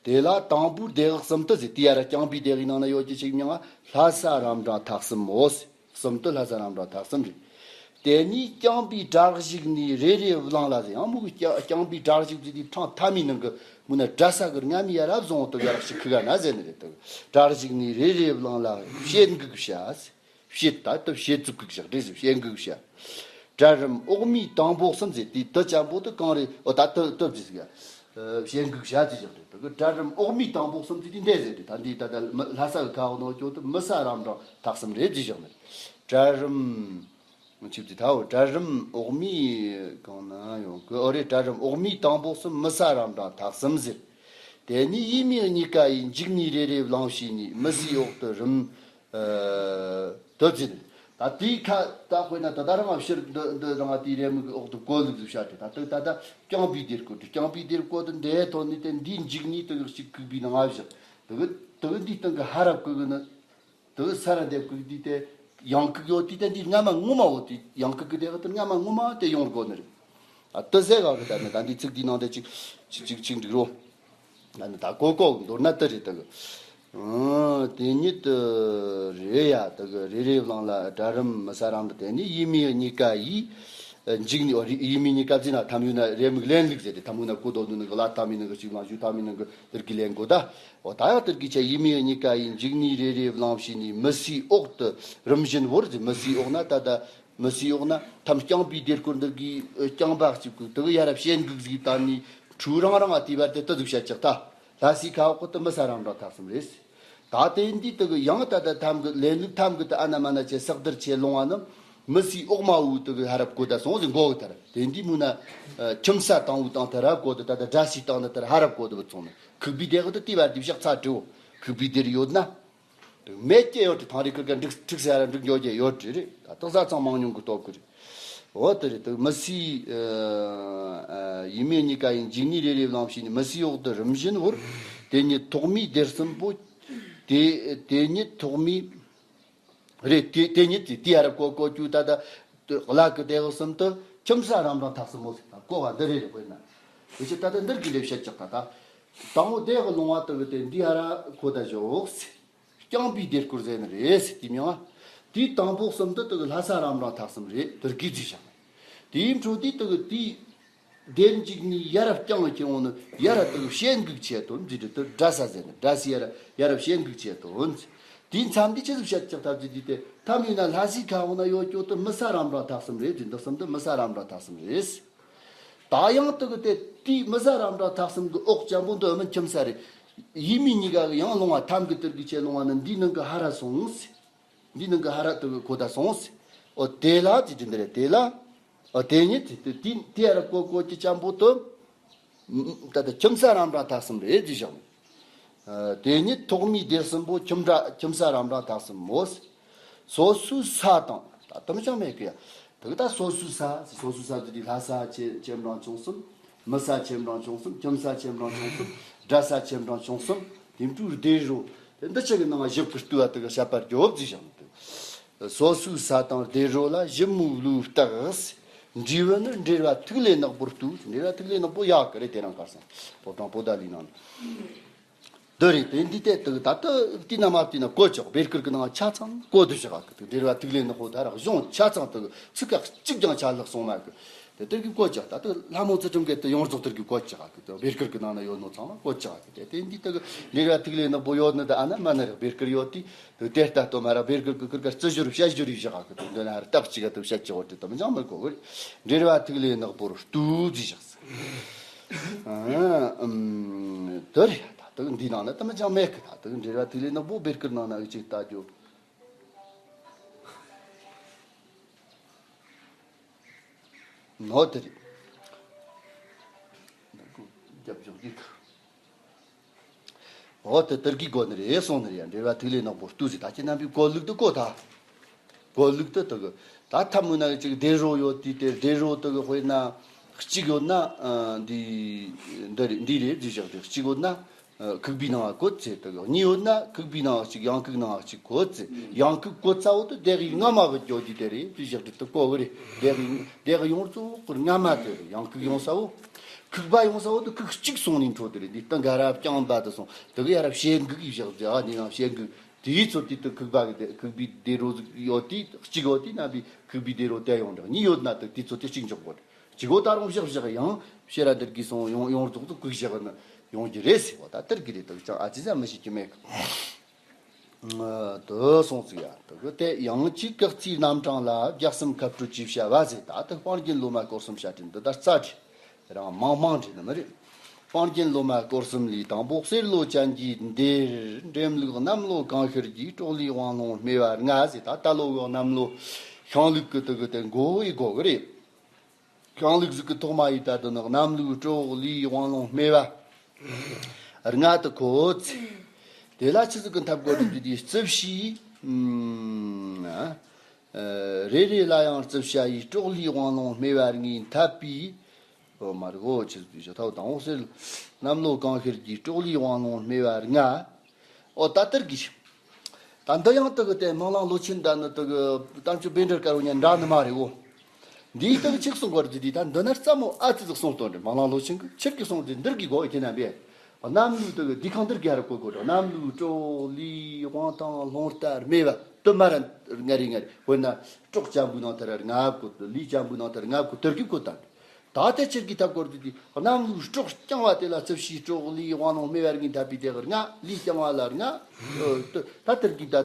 དེ་ལ་དང་པོའི་ལྡེ་གི་གསུམ་དུ་ཟེར། དེ་ཡ་ར་བརྐྱང་པའི་ལྡེ་གི་ནང་ན་ཡོད་ཀྱི་ཅིག་མྱང་ང་ལྷ་ས་རམ་འདྲ་ཐག་གསུམ་མོ་ཟེར། གསུམ་དུ་ལྷ་ས་རམ་འདྲ་ཐག་གསུམ་རེད། དེ་ནས་རྐྱང་པའི་དྲག་ཞུགས་ནས་རེ་རེ་བླངས་ལ་ཟེར། ཡང་མོ་གི་རྐྱང་རྐྱང་པའི་དྲག་ཞུགས་ཟེར་དུས་ཕྲེང་ཐ་མའི་ནང་གི་མོ་ན་དྲ་ས་གི་རྔ་མའི་ཡ་རབས་བཟང་བོ་དུ་ཡ་རབས་ཤིག་ཁུ་ག་ན་ཟེར་ནི་རེད་དུ། དྲག་ཞུགས་ནས་རེ་རེ་བླངས་ལ་བྱེད་འགུག་བྱ་ཟེར། བྱེད་ད་དུ་བྱེད་ཚུགས་གི་བཞག་འདྲེ་ཟེར་བྱེད་འགུག་བྱ། གྲལ་རིམ་འོག་མའི་དང་པོ་གསུམ་ཟེར་དུས་དུ་ཅན་པོ་དུ་གང་རེད། འོ་ད་དུ་དུ་བརྗེ་ཟིག་ཡ། བྱེད་འགུག་བྱ་ཟེར་བཞག་རེད་དུ། གྲལ་རིམ་འོག་མའི་དང་པོ་གསུམ་ཟེར་དུས་འདྲེ་ཟེར་དུས་ད་འདི་ད་ད་ལྷ་ས་གི་ཁ་འོག་ནང་སྐྱོ་དུ་མི་ས་རམ་འབྲང་ཐག་གསུམ་རེད་ཟེར་བཞག་ནི་རེད། གྲལ་རིམ། ཆིབས་ཀྱི་ཐའོ་གྲལ་རིམ་འོག་མའི་གང་ན་ཡོང་གི་ཨོ་རེད། གྲལ་རིམ་འོག་མའི་དང་པོ་གསུམ་མི་ས་རམ་འབྲང་ཐག་གསུམ་ཟེར། དེ་ནས་ཡུལ་མི་གཉིས་ཀ་ཡི་འཇིགས་ནས་རེ་རེ་བླངས་བྱས་ནས་མི་སའི་འོག་ཏུ་རིམ་དུ་འཛིན། ད་དེའི་ཁ་ད་དཔེར་ན་ད་ད་རང་ཕྱིར་འདི་འདི་རང་དེའི་རེ་མིག་གི་འོག་ཏུ་གོ་ལུགས་སུ་བཤད་དེ་ད་ལྟ་ད་ལྟ་རྐྱང་པའི་སྡེར་བཀོད་དེ་རྐྱང་པའི་སྡེར་བཀོད་དེ་འདྲའི་ཐོག་ནས་དེ་འདིའི་འཇིགས་ནས་དེ་གི་གཅིག་ཁུག་པའི་ནང་ང་བཞག་དེ་གི་དེ་གི་འདིའི་སྟེང་གི་ཧ་ར་བཀོད་གི་ནི། དེ་ས་ར་འདེབས་ཀྱི་དུས་དེ་ཡང་ཁུག་ཡོད་དུས་དེ་འདི་སྔ་མ་ངོ་མ་འོ་དེ་ཡང་ཁུག་གི་དེ་ག་དེ་སྔ་མ་ངོ་མ་དེ་ཡོང་དགོས་ནི་རེད། ཨ་དེ་ཟེ་ག་གི་ད་ནི་ད་འདི་ཚིག་འདི་ནང་དེ་ཅིག་ཅིག་ཅིག་ཅིག་འགྲིག་རོ། ད་ནི་ད་གོ་གོ་མདོར་ན་དེ་རེད་དེ་གི། ཨང་དེ་ཉིད་དུ་རེད་ཡ་དེ་གི་རེ་རེ་བླངས་ལ་གྲལ་རིམ་མི་ས་རམ་དུ་དེ་ནི་ཡུལ་མི་གཉིས་ཀ་ཡིས་འཇིགས་ནས་ཡུལ་མི་གཉིས་ཀ་བརྩིས་ན་ཐམ་ཡོད་ན་རེ་མིག་ལེན་ལུགས་ཟེར་ཏེ་ཐམ་ཡོད་ན་གོ་དོ་ནི་གི་ལ་ཐམ་ཡོད་ནི་གི་ཅིག་ལང་ཞུ་ཐམ་ཡོད་ནི་གི་དེར་གི་ལེན་དགོས་ད། འོ་ད་ཡང་དེར་གི་ཆ་ཡུལ་མི་གཉིས་ཀ་ཡིས་འཇིགས་ནས་རེ་རེ་བླངས་བྱས་ནས་མི་སའི་འོག་ཏུ་རིམ་བཞིན་བོར་ཟེར། མི་སའི་འོག་ན་ད་ད་མི་སའི་འོག་ན་ཐམ་རྐྱང་པའི་སྡེར་སྐོར་འདི་གི་རྐྱང་པ་གཅིག་གི་དེ་གི་ཡ་རབས་བྱེད་འགུག་ཟིག་ད་ནི་ཁྲུ་རང་རང་ཨ་དེ་བར་དེ་དུ་ཟིག་བཤད་ཅག་ད་ལྷ་སའི་ཁ་འོག་གི་དུ་མི་ས་རམ་འབྲང་ཐག་གསུམ་རེད། ད་དེ་འདི་དུ་གི་ཡང་ད་ད་ཐམ་གི་ལེན་ལུགས་ཐམ་གི་དུ་ཨ་ན་མ་ན་ཆེ་སག་དར་ཆེ་ལོང་བ་ནི་མི་སའི་འོག་མ་བུ་དུ་གི་ཧ་རབ་གོ་ད་སོང་ཟིག་མགོ་གི་ཐར་དེ་འདི་མུ་ན་ཁྱིམ་ས་དང་བུ་དང་ཐ་ར་གོ་དུ་ད་ད་དྲ་སི་དང་ནི་ཐར་ཧ་རབ་གོ་དུ་བུ་ཚོང་ནི། ཁུག་པའི་སྡེ་གི་དུ་དེ་བར་དེ་བཞག་ཚ་དྲི་བོ། ཁུག་པའི་སྡེར་ཡོད་ན། མེད་ཀྱི་ཡོད་དེ་ཐང་རི་ཁུར་ཀ་འགྲིག་འགྲིག་ཟེར་ར་འགྲིག་ཡོད་ཀྱི་ཡོད་དེ་རེད། ད་ཏག་ས་ཚང་མང་ཉུང་གི་སྟོབས་ཀྱི་རེད། འོ་དེ་རེད་དུ་མི་སའི་ཡུལ་མི་གཉིས་ཀ་ཡིས་འཇིགས་ནས་རེ་རེ་བླངས་བྱས་ནས་མི་སའི་འོག་ཏུ་རིམ་བཞིན་བོར། དེ་ཉིད་ཐོག་མའི་སྡེར་གསུམ་པོ། དེ་དེ་ཉིད་ཐོག་མའི། རེད་དེ་དེ་ཉིད་དེ་དེ་ཡ་ར་གོ་གོ་ཅུ་ད་ད་གླ་གི་སྡེ་གི་གསུམ་དུ་ཁྱིམ་ས་རམ་རང་ཐག་གསུམ་མོ་ཟེར་ད་གོ་བ་འདི་རེད་རེད་དཔེར་ན། དེ་ཕྱིར་ད་ད་འདིར་གི་ལས་བཤད་ཅག་ད་ད། དང་བོ་སྡེ་གི་ལུང་བ་དུ་གི་དེ་འདི་ཡ་ར་གོ་ད་བཞོག་ཟེར། རྐྱང་པའི་སྡེར་སྐོར་ཟེར་ནི་རེད་ཟེར་དེ་མྱང་ང་། དེའི་དང་པོ་གསུམ་དུ་དུ་གི་ལྷ་ས་རམ་རང་ཐག་གསུམ་རེད་དེར་གི་རྫི་བཞག་དེའི་འཕྲོ་དེ་དུ་གི་དེའི། སྡེར་འཇིགས་ནས་ཡ་རབས་རྐྱང་ཁྱེར་འོང་ནི་ཡ་ར་དུ་བྱེད་འགུག་ཆེད་དོ་འཛི་དུ་དུ་དྲ་ས་ཟེར་ནི་དྲ་སི་ཡ་ར་ཡ་རབས་བྱེད་འགུག་ཆེད་དོ་འཛི། དེའི་མཚམས་འདི་ཆི་ཟིག་བཤད་ཀྱག་ཐབས་ཀྱི་དུས་དེ་ཐམ་ཡིན་ན་ལྷ་སའི་ཁ་འོང་ན་ཡོད་སྐྱོ་དུ་མི་ས་རམ་འབྲང་ཐག་གསུམ་རེད་འཛི་འདི་གསུམ་དུ་མི་ས་རམ་འབྲང་ཐག་གསུམ་རེད། ད་ཡང་དུ་གི་དེ་དེའི་མི་ས་རམ་འབྲང་ཐག་གསུམ་གི་འོག་ཅན་པོ་འདི་མི་ཁྱིམ་ས་རེད། ཡིད་མི་གཉིས་ཀ་གི་ཡང་ལོང་བ་ཐམ་གི་དུར་གི་ཆེད་ལོང་བ་ནི་འདིའི་ནང་གི་ཧ་ར་སོང་ཟེར། འདི་ནང་གི་ཧ་ར་དུ་གི་གོ་ད་སོང་ཟེར། འོ་དེ་ལ་ཅི་དྲི་འདི་རེད་དེ་ལ། འོ་དེ་ཉིད་དེ་དེ་དེ་ཧ་ར་གོ་གོ་ཅི་ཅམ་པོ་དུ། ད་ལྟ་ཁྱིམ་ས་རམ་འབྲང་ཐག་གསུམ་རེད་ཅི་བཞག་དེ་ཉིད་ཐོག་མའི་སྡེ་གསུམ་པོ་ཁྱིམ་འདྲ་ཁྱིམ་ས་རམ་འབྲང་ཐག་གསུམ་མོ་ཟེར། སོ་སོའི་ས་དང་ད་དུ་མི་ཅང་མེད་གི་ཡ། དུ་གི་ད་སོ་སོའི་ས་ཟེར་སོ་སོའི་ས་དུ་དེ་ལྷ་ས་ཆེ་ཆེ་འབྲང་ཆུང་གསུམ། མི་ས་ཆེ་འབྲང་ཆུང་གསུམ། ཁྱིམ་ས་ཆེ་འབྲང་ཆུང་གསུམ། དགྲ་ས་ཆེ་འབྲང་ཆུང་གསུམ། དེ་འཕྲུལ་སྡེ་རོ། དེ་འདི་ཆ་གི་ནང་ཞིབ་ཀྱི་ལྟོས་བ་དེ་གི་བཤད་པར་རྒྱོབ་ཅི་བཞག་འདུག་སོ་སོའི་ས་དང་སྡེ་རོ་ལ་ཞིབ་མོའི་ལུས་བརྟགས། འབྲས་བུ་ནི་འབྲེལ་བ་ཐིག་ལེ་ནག་པོར་ལྟོས། འབྲེལ་བ་ཐིག་ལེ་ནག་པོ་ཡག་གི་རེད་དེ་རང་གར་སོང་། པོ་ཏང་པོ་ཏ་ལི་ནང་ནས། འདི་རེད་དེ་འདི་ལྟས་དུ་ད་ལྟ་བལྟས་ན་མ་བལྟས་ན་གོ་ཆོག་བེར་ཀིར་གི་ནང་ཆ་ཚང་གོ་དུ་བཞག་གི་འདུག་འབྲེལ་བ་ཐིག་ལེ་ནག་པོ་ད་རག་གཞུང་ཆ་ཚང་དུ་ཚིག་ཁ་གཅིག་ཀྱང་ཆ་ལྷག་སོང་མ་གི་དེ་དེར་གི་གོ་ཆོག་ད་ལྟ་ལྷ་མོ་ཚུལ་ཁྲིམས་གི་དུ་ཡོངས་རྫོགས་དེར་གི་གོ་ཆོག་གི་དུ་བེར་ཀིར་གི་ནང་ན་ཡོད་ནོ་ཚང་མ་གོ་ཆོག་གི་དེ་དེ་འདི་དུ་གི་འབྲེལ་བ་ཐིག་ལེ་ནག་པོ་ཡོད་ནི་ད་ཨ་ན་མ་ན་རག་བེར་ཀིར་ཡོད་དེ་དུ་དེ་ལྟ་སྟོ་མ་རག་བེར་ཀིར་གི་ཀིར་ཀ་རྩི་བཞུར་བཤད་བཞུར་ཡི་བཞག་གི་དུ་འདི་ན་རྟགས་གཅིག་ག་དུ་བཤད་ཆོག་དེ་དུ་མི་ཅང་མི་གོ་གི་འབྲེལ་བ་ཐིག་ལེ་ནག་པོར་ལྟོས་ཟིག་བཞག་ཨ། ཨམ། དེ་རེད་ད་དུ་འདི་ནང་ན་དུ་མི་ཅང་མེད་གི་ད་དུ་འབྲེལ་བ་ཐིག་ལེ་ནག་པོ་བེར་ཀིར་ནང་ན་གཅིག་ལྟ་རྒྱུ། ནོ་དེ་རེད། རྒྱབ་ཕྱོགས་གཅིག་འོ་དེ་དེར་གི་གོ་ནི་རེད་སོང་ནི་རེད་ཡ་འབྲེལ་བ་ཐིག་ལེ་ནག་པོ་ལྟོས་ཟིག་ད་ཁྱེད་རྣམ་པའི་གོ་ལུགས་དུ་གོ་ད། གོ་ལུགས་དུ་དུ་གི་ད་ཐ་མུ་ན་གཅིག་སྡེ་རོ་ཡོད་དུས་དེ་སྡེ་རོ་དུ་གི་དཔེར་ན་གཅིག་ཡོད་ན་འདི་འདི་རེད་འདི་རེད་ཟིག་བཞག་དེ་གཅིག་ཡོད་ན་ཁུག་པའི་ནང་གོ་ཚེ་དུ་གི་གཉིས་ཡོད་ན་ཁུག་པའི་ནང་གཅིག་ཡང་ཁུག་ནང་གཅིག་གོ་ཚེ་ཡང་ཁུག་གོ་ཚ་བོ་དུ་སྡེ་གི་སྔ་མ་གི་འཇོག་རྒྱུ་དེ་རེད་ཟིག་བཞག་དེ་དུ་གོ་གི་རེད་སྡེ་གི་སྡེ་གི་ཡོངས་རྫོགས་སྐོར་སྔ་མ་དེ་རེད་ཡང་ཁུག་ཡོང་ས་བོ། ཁུག་པ་ཡོང་ས་བོ་དུ་ཁུག་གཅིག་སོང་ནས་འཕྲོ་དེ་རེད་འདི་སྟེང་ག་ར་རྐྱང་པ་དུ་སོང་དུ་གི་ཡ་ར་བྱེད་འགུག་ཡིས་བཞག་ཟེར་ཨ་འདི་ནང་བྱེད་འགུག་དེའི་ཚོད་དུས་དུ་ཁུག་པ་གི་དེ་ཁུག་པའི་སྡེ་རོ་ཟིག་ཡོད་དུས་གཅིག་ཡོད་དུས་རྣམ་པའི་ཁུག་པའི་སྡེ་རོ་དེ་ཡོང་འདྲ་གཉིས་ཡོད་ན་དུ་དུས་ཚོད་དུ་གཅིག་འཇོག་དགོས། གཅིག་གོ་ད་རུང་བཞག་བཞག་ཡང་ཕྱིར་ར་འདིར་གི་སོང་ཡོང་ཡོང་རྫོགས་དུ་ཁུག་བཞག་ན་ཡོང་རྒྱུ་རེད་ཟེར་བ། ད་དེར་གི་རེད་དུ་ཅང་ཨ་ཙི་ཟ་མི་ཤེས་ཀྱི་མེད་གི། དུ་སོང་ཙིག་ཡ་དུ་གི་དེ་ཡང་གཅིག་སྐག་རྩིའི་རྣམ་གྲངས་ལ་རྒྱག་སེམས་ཁ་སྤྲོད་ཅེས་བྱ་བ་ཟེར། ད་དུ་སྤང་རྒྱན་སློབ་མ་སྐོར་གསུམ་བཤད་དྲན་འདི་ལྟར་རྩ་བྲིས། རང་མང་མང་བྲིས་ནི་མི་རེད། སྤང་རྒྱན་སློབ་མ་སྐོར་གསུམ་ལས་དང་པོ་གསེར་ལོ་ཅན་གྱི་འདིར་འགྲེམས་ལུགས་གནམ་ལོ་གང་ཤར་གྱི་སྲོག་ལུས་དབང་ལོང་སྨེ་བ་ལྔ་ཟེར། ད་ད་ལོ་གི་གནམ་ལོ་ཤིང་ལུག་གི་དུ་གི་དེ་མགོ་བོའི་སྒོ་གི་རེད། ཤིང་ལུག་ཟིག་གི་ཐོག་མ་ཡི་ད་དུ་ནི་གནམ་ལུག་སྲོག་ལུས་དབང་ལོང་སྨེ་བ་ལྔ་དུ་གོ་ཚེ། དེ་ལ་ཆི་ཟིག་གི་འཐབ་གོ་རིགས་འདི་རྩིབས་བྱའི་ཨ་རེ་རེ་ལ་ཡང་རྩིབས་བྱ་ཡི་སྲོག་ལུས་དབང་ལོང་སྨེ་བ་ལྔའི་འཐབ་པའི། ཨོ་མ་རེད་གོ། ཆི་ཟིག་ཞོ་ཐའོ་དང་འོ་ཟེར། གནམ་ལོ་གང་ཤར་གྱི་སྲོག་ལུས་དབང་ལོང་སྨེ་བ་ལྔ། ཨོ་ད་ལྟར་གྱི། ད་འདི་ཡང་དུ་གི་དེ་མང་གླང་ལོ་ཆེན་ད་ནི་དུ་གི་གཏམ་རྒྱུད་བཻ་ཌཱུརྱ་དཀར་པོ་ཉན་འདྲ་ནི་མ་རེད་གོ། འདིའི་དུ་གི་ཆིག་གསུང་གོ་ར་དུ་དེ་ད་འདི་ན་རྩ་མོ་ཨ་ཙི་ཟིག་གསུང་སྟོན་རེད། མང་གླང་ལོ་ཆེན་གི་ཆིར་གི་གསུང་དེ་འདིར་གི་གོ་ཁྱེད་རྣམ་པས། གནམ་ལུག་དུ་གི་འདི་ཁང་འདིར་གི་ཧ་ར་གོ་གོ་ར། གནམ་ལུག་སྲོག་ལུས་དབང་ཐང་ལོང་རྟ་སྨེ་བ་དུ་མ་ར་ལྔ་རེ་ལྔ་རེ། དཔེར་ན་སྲོག་ཅན་པོའི་ནང་དུ་ར་ལྔ་བཀོད། ལུས་ཅན་པོའི་ནང་དུ་ར་ལྔ་བཀོད། དུར་གི་བཀོད་དང་། ད་ལྟའི་ཕྱིར་གྱི་ཐབས་སྐོར་དུ་དེ་གནམ་ལུག་སྲོག་རྐྱང་བ་དེ་ལ་རྩིབས་བྱའི་སྲོག་ལུས་དབང་ལོང་སྨེ་བ་ལྔའི་འཐབ་པའི་དེ་གི་ལྔ། ལུས་རྐྱང་བ་ལ་ལྔ། ད་དེར་གྱི་ད་